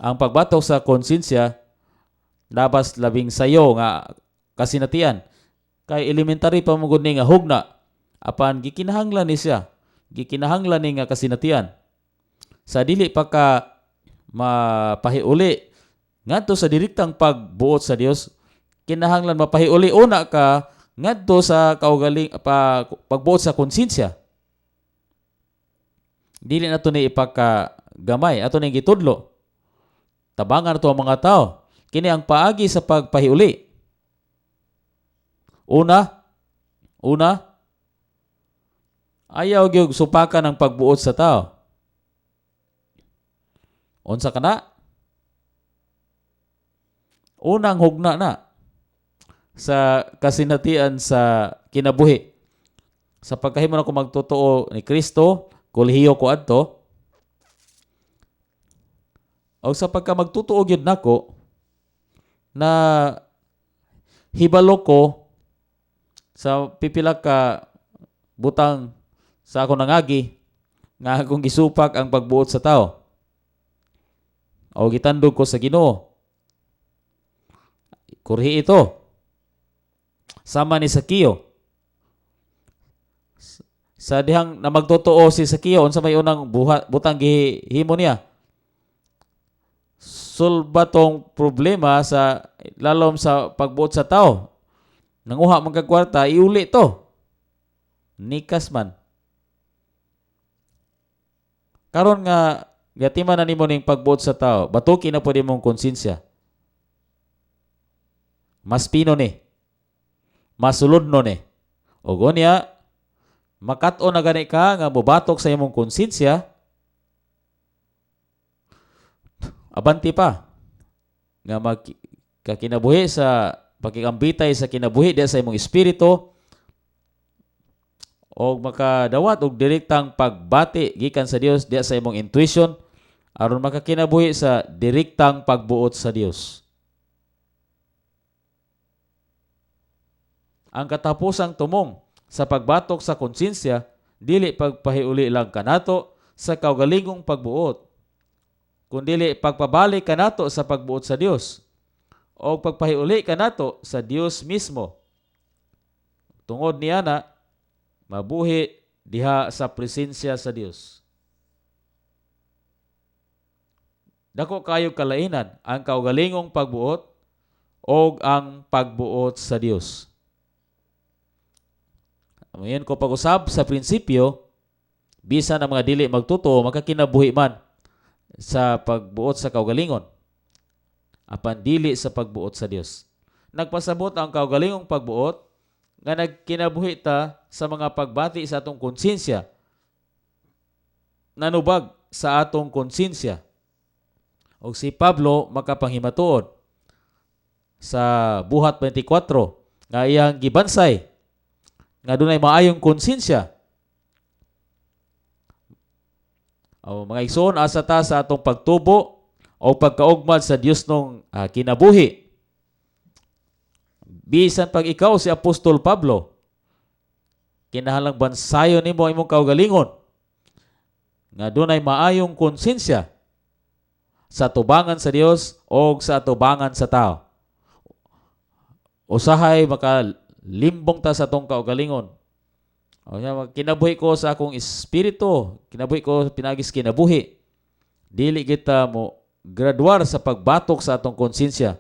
Ang pagbatok sa konsensya labas labing sayo nga kasinatian. Kay elementary pa mo gud ni nga hugna Apan gikinahanglan ni siya. Gikinahanglan ni nga kasinatian. Sa dili pa ka mapahiuli ngadto sa direktang pagbuot sa Dios, kinahanglan mapahiuli una ka ngadto sa kaugaling pa, pagbuot sa konsensya. Dili nato ni ipakagamay, ato ning gitudlo. Tabangan nato ang mga tao. Kini ang paagi sa pagpahiuli. Una, ayaw gyud supakan ang pagbuot sa tao. Unsa kana? Unang hugna na sa kasinatian sa kinabuhi. Sa pagkahimo nako magtotoo ni Kristo, kolehiyo ko adto. O sa pagka magtotoo gyud nako na hibalo ko sa pipila ka butang sa ako nangagi nga akong gisupak ang pagbuot sa tao. O gitandog ko sa Ginoo. Kurhi ito. Sama ni Sakeo. Sa dihang na magtotoo si Sakeo, unsa may unang buhat, butang gihimo niya? Sulba tong problema sa lalom sa pagbuot sa tao. Nanguha man kag kwarta, iuli to. Nikas man. Karon nga gatiman na nimo ning pagbuot sa tao, batuki na pud imong konsensya. Mas pino ni. Masulod no ni. Og unya, makat-on na gani ka nga mobatok sa imong konsensya, abanti pa nga mag kakinabuhi sa pakikambitay sa kinabuhi diya sa imong espiritu og makadawat og direktang pagbati gikan sa Dios diya sa imong intuition aron makakinabuhi sa direktang pagbuot sa Dios. Ang katapusang tumong sa pagbatok sa konsensya dili pagpahiuli lang kanato sa kaugalingong pagbuot, kundili pagpabalik kanato sa pagbuot sa Dios o pagpahiuli kanato sa Dios mismo. Tungod niya na mabuhi diha sa presensya sa Dios. Dako kayo kalainan ang kaugalingong pagbuot o ang pagbuot sa Dios. Ngayon ko pag-usab sa prinsipyo, bisan ang mga dili magtotoo makakinabuhi man sa pagbuot sa kaugalingon, apan dili sa pagbuot sa Dios. Nagpasabot ang kaugalingong pagbuot nga nagkinabuhi ta sa mga pagbati sa atong konsensya, nanubag sa atong konsensya. Og si Pablo makapanghimatuod sa Buhat 24 nga iyang gibansay nga dunay maayong konsensya. O mga igsoon, asa ta sa atong pagtubo o pagkaugmad sa Dios nung kinabuhi. Bisan pag ikaw si Apostol Pablo, kinahanglang bansayon nimo ang imong kaugalingon nga dunay maayong konsensya sa tubangan sa Dios o sa tubangan sa tao. Usahay makalimbong ta sa atong kaugalingon. O nya, kinabuhi ko sa akong espiritu, kinabuhi ko pinagis kinabuhi. Dili kita mo graduar sa pagbatok sa atong konsensya.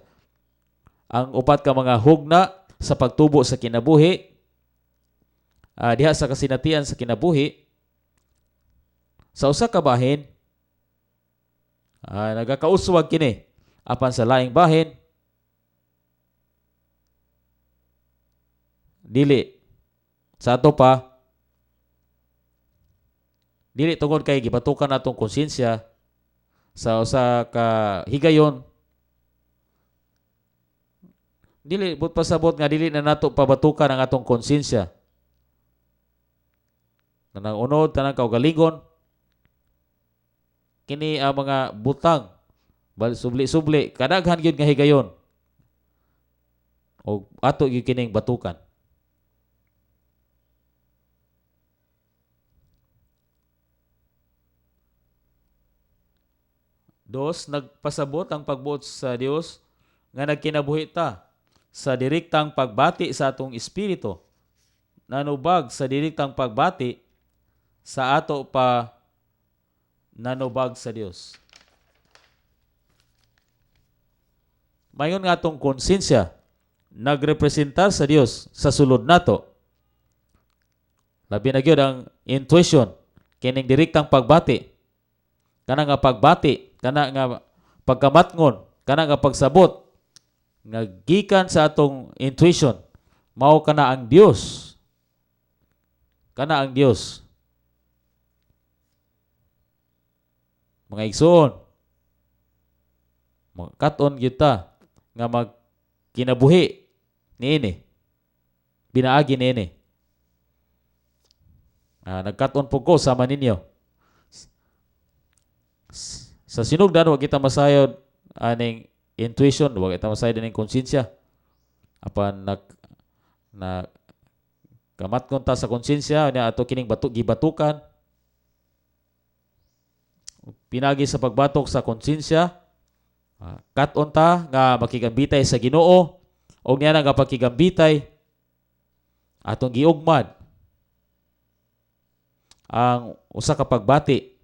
Ang upat ka mga hugna sa pagtubo sa kinabuhi, diha sa kasinatian sa kinabuhi, sa usa ka bahin, nagakauswag kini, apan sa laing bahin, dili. Sa ato pa, dili tungod kay gibatukan atong konsensya sa usa ka higayon, dili but pasabot nga dili na nato pabatukan ang atong konsensya. Tanang unod, tanang kaugalingon, kini ang mga butang, subli-subli, kadaghan gyud nga higayon. O ato gyud kining batukan. Dos, nagpasabot ang pagbuot sa Dios nga nagkinabuhi ta sa direktang pagbati sa atong espiritu. nanubag sa direktang pagbati sa ato pa nanubag sa Dios. Mayon nga atong konsensya nagrepresentar sa Dios sa sulod nato. Labi na gyud ang intuition kining direktang pagbati. Kana nga pagbati, kana nga pagkamatngon, kana nga pagsabot nga gikan sa atong intuition, mao kana ang Dios. Kana ang Dios. Mga igsoon, kat-on kita nga magkinabuhi niini. Binaagi niini. Nagkat-on po ko sama ninyo. Sa sinugdan, wa kita masayod aning intuition, wa kita masayod aning konsensya. Apan nag na kamatngon ta sa konsensya niya ato kining bato gibatukan pinagi sa pagbatok sa konsensya, kat-on ta nga makigambitay sa Ginoo og niya nga pagkigambitay atong giugmad ang usa ka pagbati,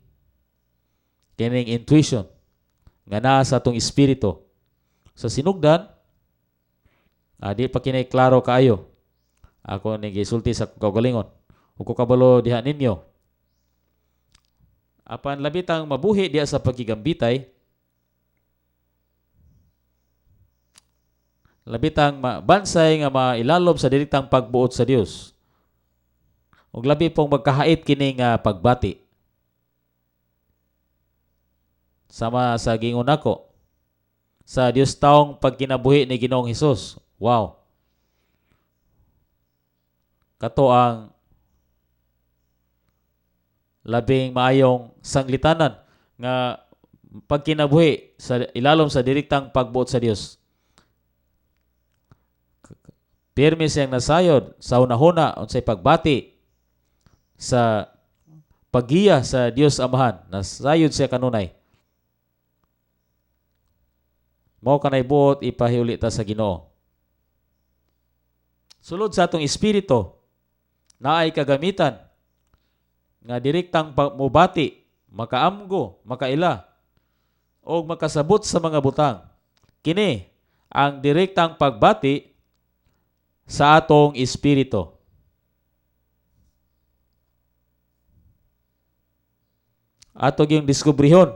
kining intuition nga naa sa atong espiritu. Sa sinugdan, di pa kini klaro kaayo. Ako ni gisulti sa kaugalingon ug ko kabalo diha ninyo. Apan labitang mabuhi diha sa pagkigambitay, labitang mabansay nga mailalob sa direktang pagbuot sa Dios. Ug labi pong magkahait kini nga pagbati. Sama sa gingon nako sa Dios taong pagkinabuhi ni Ginoong Hesus. Wow. Kato ang labing maayong sanglitanan nga pagkinabuhi sa ilalom sa direktang pagbuot sa Dios. Pirmi siyang nasayod sa hunahuna unsay pagbati sa paggiya sa Dios Amahan. Nasayod siya kanunay. Mao kanay buot ipahiuli ta sa Ginoo. Sulod sa atong espiritu, naay kagamitan nga direktang mobati, makaamgo, makaila, o makasabot sa mga butang. Kini ang direktang pagbati sa atong espiritu. Ato gyung diskubrihon.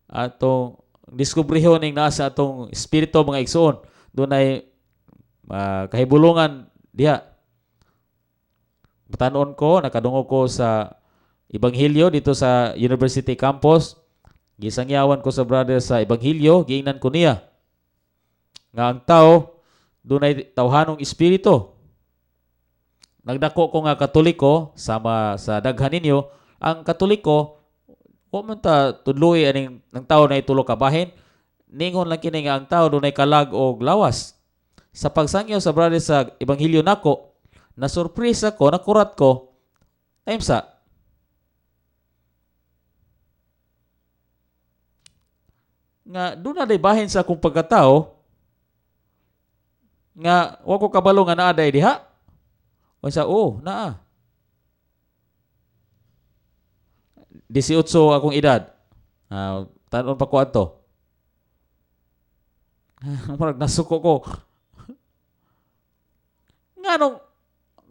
Atong diskubrihon ning naa sa atong espiritu, mga igsoon. Dunay kahibulungan diha. Batanon ko, nakadungog ko sa Ebanghelyo dito sa University Campus. Gisangyawan ko sa brother sa Ebanghelyo, giingnan ko niya nga ang tao dunay tawhanong espiritu. Nagdako ko nga Katoliko sama sa daghan ninyo, ang Katoliko wa man ta tudloi aning ng tao na itulo ka bahin. Ningon lang kini nga ang tao dunay kalag og lawas. Sa pagsangyaw sa brother sa Ebanghelyo nako, na surpresa ko, nakurat ko, time sa. Nga doon na bahin sa akong pagkatao, nga wa ko kabalo nga naa day diha. O sa, oh, naa. 18 akong edad. Tanon pa ko adto. Murag nasuko ko. Nganong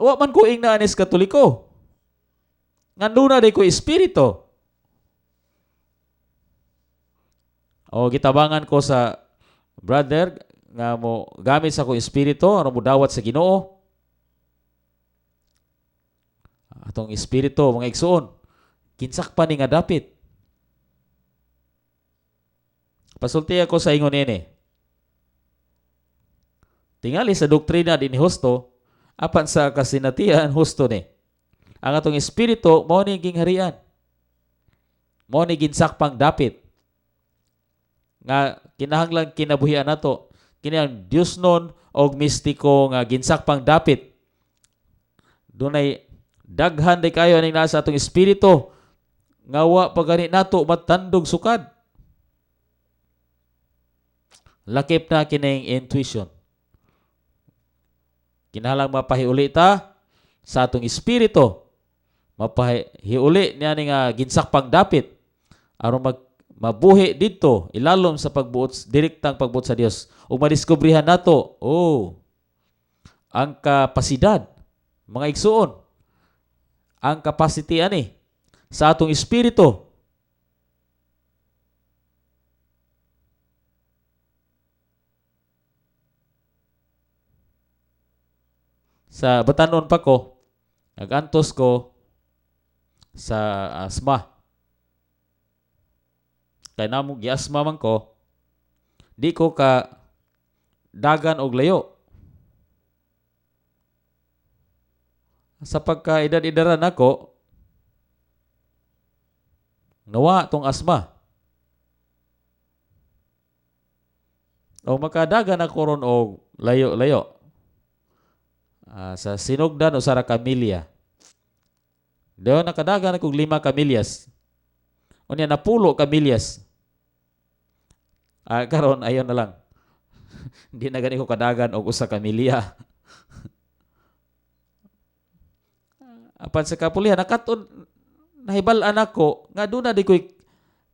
wa man ko ingna anis Katoliko. Nga duna day ko espiritu. O gitabangan ko sa brother nga mo gamit sa akong espiritu aron mo dawat sa Ginoo. Atong espiritu, mga igsuon, kinsakpan ni nga dapit. Pasulti ako sa ingon nini. Tingali sa doktrina din husto, apan sa kasinatian husto ni. Ang atong espiritu mao ni gingharian. Mao ni ginsakpang dapit. Nga kinahanglan kinabuhian nato. Kini ang Dios nun og mistiko nga ginsakpang dapit. Dunay daghan day kayo aning nasa atong espiritu nga wa pa gani nato matandog sukad. Lakip na kining intuition. Kinahanglan mapahiuli ta sa atong espiritu. Mapahiuli niya ni nga ginsakpang dapit aron mabuhi didto ilalom sa pagbuot, direktang pagbuot sa Dios, ug madiskubrihan nato, oh, ang kapasidad, mga igsuon, ang capacity ani sa atong espiritu. Sa batanon pa ko, nagantos ko sa asma. Kay namo giasma man ko, di ko ka dagan og layo. Sa pagkaedad-edaran nako, nawa tong asma. O makadagan ako ron og layo-layo. Sa sinugdan usa ra ka milya. Dayon nakadagan akong 5 ka milyas. Unya napulo ka milyas. Karon ayon na lang. Hindi na gani ko kadagan og usa ka milya. Apan sa kapulihan nakat-on, nahibal-an ako nga duna di ko'y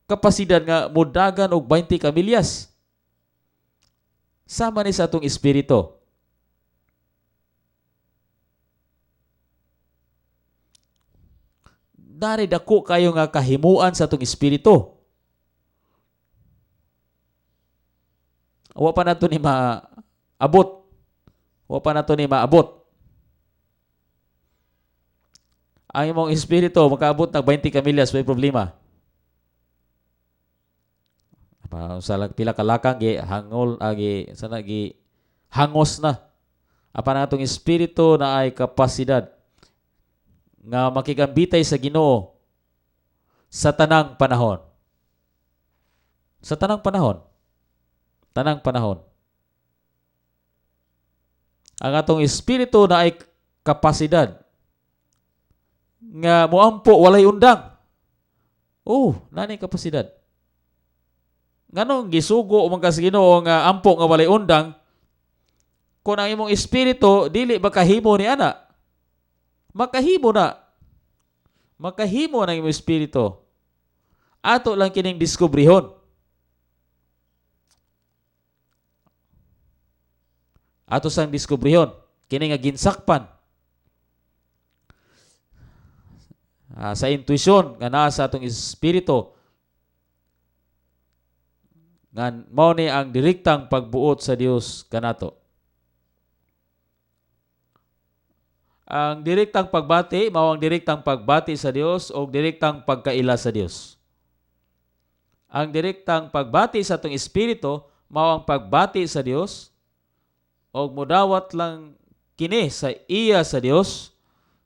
kapasidad nga modagan og 20 ka milyas. Sama ni sa atong espiritu. Dari dako kayo nga kahimuan sa atong espiritu. Wa pa nato ni maabot. Wa pa nato ni maabot. Ang imong espiritu makaabot ng 20 ka milyas, may problema. Pa, sa pila ka lakang gi hangol, gi sana gi hangos na. Apan ang atong espiritu na ay kapasidad nga makigambitay sa Ginoo sa tanang panahon. Sa tanang panahon. Tanang panahon. Ang atong espiritu na ay kapasidad nga moampo walay undang. Oh, nani kapasidad. Nganong gisugo man ka sa Ginoo nga ampo nga walay undang kung ang imong espiritu dili makahimo ni ana? Makahimo na. Makahimo ng imong espiritu. Ato lang kining diskubrihon. Ato sang diskubrihon kini nga ginsakpan. Sa intuisyon nga naa sa atong espiritu nga mao ni ang direktang pagbuot sa Dios kanato. Ang direktang pagbati mao ang direktang pagbati sa Dios o direktang pagkaila sa Dios. Ang direktang pagbati sa atong espiritu mao ang pagbati sa Dios og modawat lang kini sa iya sa Dios,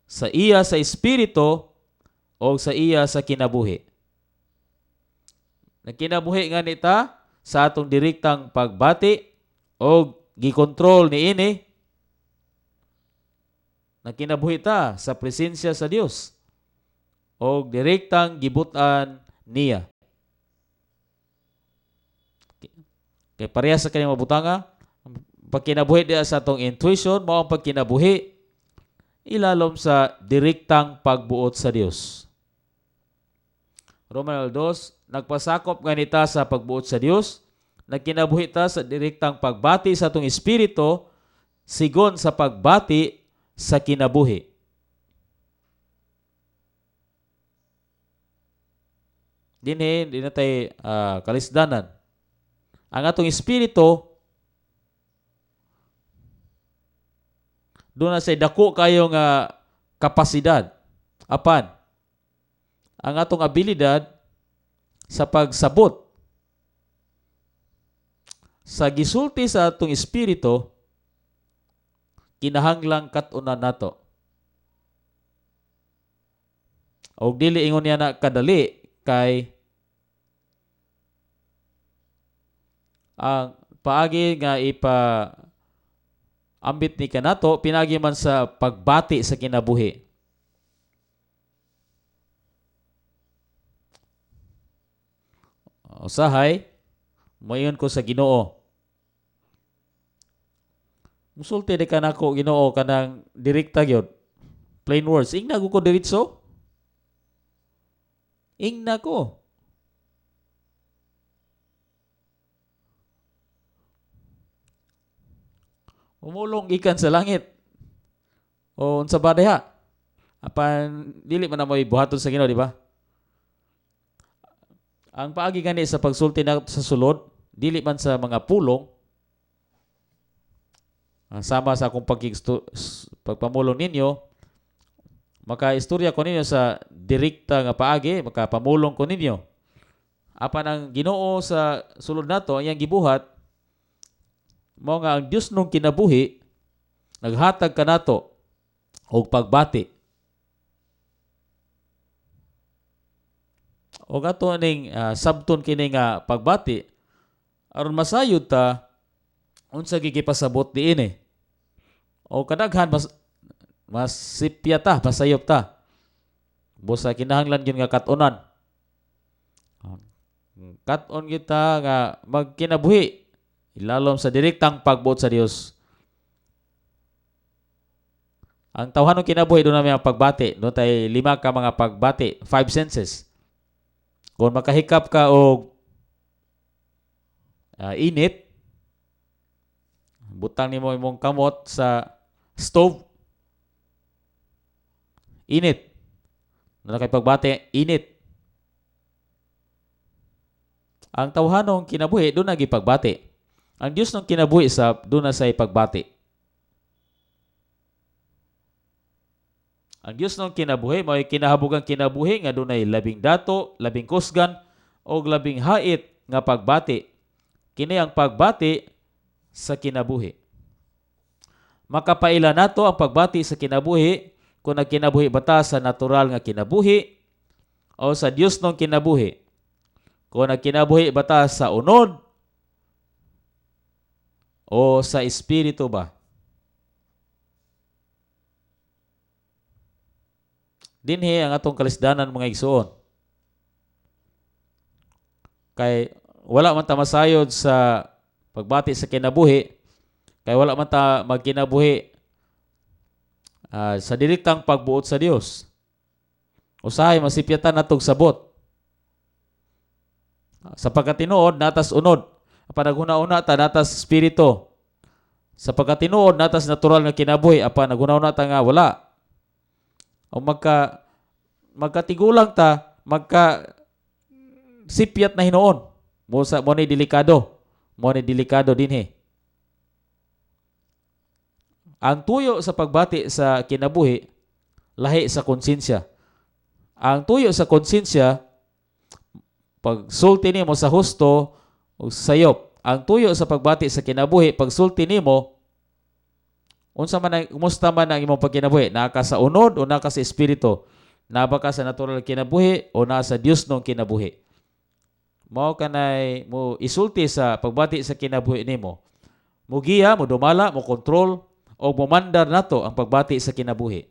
sa iya sa espiritu o sa iya sa kinabuhi. Nagkinabuhi nga nita sa atong direktang pagbati o gikontrol niini. Nagkinabuhi ta sa presensya sa Dios o direktang gibutan niya. Kay pareha sa kanyang mabutanga, pagkinabuhi diya sa atong intuition, mao ang pagkinabuhi ilalom sa direktang pagbuot sa Dios. Romano 2, nagpasakop nga nita sa pagbuot sa Dios, nagkinabuhi ta sa direktang pagbati sa atong espiritu, sigon sa pagbati sa kinabuhi. Dinhi, di na tay kalisdanan. Ang atong espiritu, doon na say dako kayo nga kapasidad. Apan, ang atong abilidad sa pagsabot sa gisulti sa atong espiritu, kinahanglang kat-unan nato. Og dili ingon niya na kadali kay ang paagi nga ipa ambit ni kanato pinagi man sa pagbati sa kinabuhi. Usahay moingon ko sa Ginoo. Musulti di ka nako, Ginoo, kanang direkta gyud. Plain words. Ingna ko diretso. Ingna ko. Umulong gikan sa langit. O unsa ba diha? Apan dili man na mo'y buhaton sa Ginoo, di ba? Ang paagi gani sa pagsulti na sa sulod, dili man sa mga pulong, ang sama sa akong pagpamulong ninyo, makaistorya ko ninyo sa direkta nga paagi, makapamulong ko ninyo. Apan ang Ginoo sa sulod nato, ang iyang gibuhat, mao nga ang Dios nung kinabuhi, naghatag kanato og pagbati. Og ato ning sabton kini nga pagbati aron masayod ta unsa gigipasabot diini. O kadaghan mas masipya ta, masayop ta. Busa kinahanglan gyud nga kat-onan. Kat-on kita nga magkinabuhi ilalom sa direktang pagbuot sa Dios. Ang tawhanong kinabuhi doon namin ang pagbati. Doon tayo lima ka mga pagbati, five senses. Kung makahikap ka og init, butang nimo imong kamot sa stove, init. Na kay pagbati, init. Ang tawhanong kinabuhi, doon nagipagbati. Ang Dios ng kinabuhi sa doon na sa ipagbati. Ang Dios ng kinabuhi mao'y kinahabogang kinabuhi nga dunay labing dato, labing kusgan og labing hait nga pagbati. Kini ang pagbati sa kinabuhi. Makapaila nato ang pagbati sa kinabuhi kung nagkinabuhi ba ta sa natural nga kinabuhi o sa Dios ng kinabuhi. Kung nagkinabuhi ba ta sa unod o sa espiritu ba. Dinhi ang atong kalisdanan, mga igsuon. Kay wala man ta masayod sa pagbati sa kinabuhi, kay wala man ta magkinabuhi sa direktang pagbuot sa Dios. Usahay masipyatan natog sabot. Sa pagkatinuod natas unod. Apan naghuna-una ta natas espiritu. Sa pagkatinuod natas natural nga kinabuhi, apan naghuna-una ta nga wala. O magkatigulang ta, magka sipyat na hinuon. Mo sa mo ni delikado. Mo ni delikado dinhi. Ang tuyo sa pagbati sa kinabuhi lahi sa konsensya. Ang tuyo sa konsensya, pagsulti nimo sa husto o sayop. Ang tuyo sa pagbati sa kinabuhi, pagsulti nimo unsa man ang kumusta man ang imong pagkinabuhi, naa ka sa unod o naa ka sa espiritu, naa ba ka sa natural kinabuhi o naa sa Dios nung kinabuhi. Mao kanay mo isulti sa pagbati sa kinabuhi nimo. Mugiya, mo dumala, mo kontrol o momandar nato ang pagbati sa kinabuhi.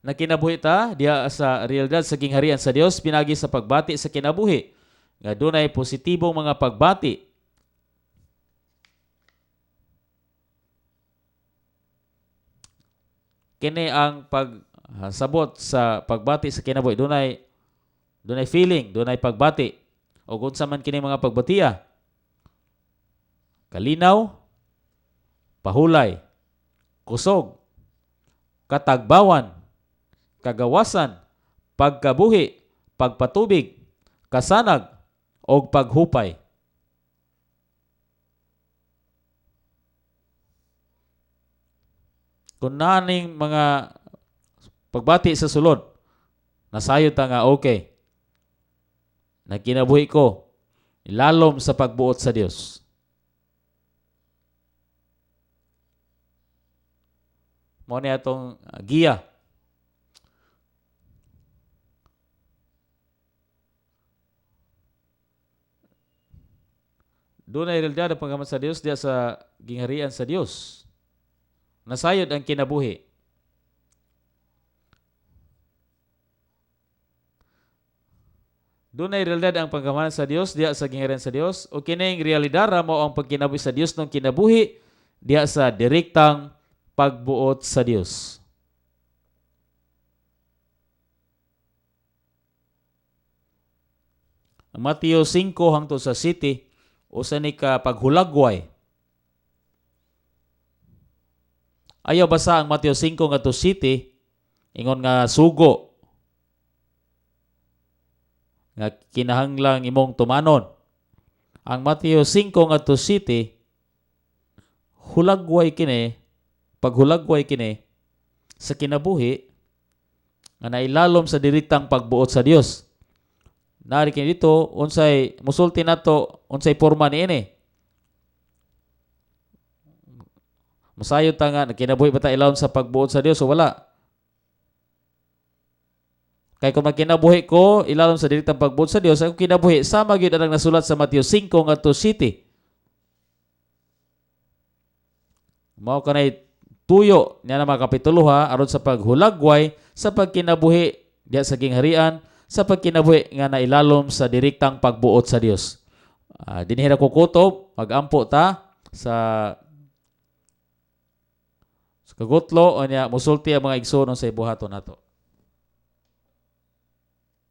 Nakinabuhi ta diha sa realidad sa gingharian sa Dios pinagi sa pagbati sa kinabuhi nga dunay positibong mga pagbati. Kini ang pagsabot sa pagbati sa kinabuhi, dunay feeling, dunay pagbati. O unsa man kini mga pagbatiya? Kalinaw, pahulay, kusog, katagbawan, kagawasan, pagkabuhi, pagpatubig, kasanag, og paghupay. Kung naning mga pagbati sa sulod, nasayod ta nga okay, nagkinabuhi ko, ilalom sa pagbuot sa Dios. Mao ni atong giya. Doon ay realidad ang paghaman sa Dios diya sa gingharian sa Dios. Nasayod ang kinabuhi. Dunay realidad ang paggamhanan sa Dios diha sa gingharian sa Dios, o kining realidad ra mao ang pagkinabuhi sa Dios ng kinabuhi diha sa direktang pagbuot sa Dios. Ang Mateo 5 hangtod sa 7, usa ni ka paghulagway. Ayaw basa ang Mateo 5 ngadto 7 ingon nga sugo nga kinahanglang imong tumanon. Ang Mateo 5 ngadto 7, hulagway kini, paghulagway kini sa kinabuhi nga nailalom sa direktang pagbuot sa Dios. Nari kini dito, unsay musulti nato, unsay porma niini. Masayod ta nga kinabuhi ba ta ilawom sa pagbuot sa Dios o wala? Kay kung magkinabuhi ko ilalom sa direktang pagbuot sa Dios, ako kinabuhi sama gyud ang nasulat sa Mateo 5 ngadto 7. Mao kanay tuyo niya na mga kapitulo ha, aron sa paghulagway sa pagkinabuhi diha sa gingharian, sa pagkinabuhi nga nailalom sa direktang pagbuot sa Dios. Dinhi ra ko kutob, magampo ta sa kagutlo, unya musulti ang mga igsoon sa ibuhaton nato.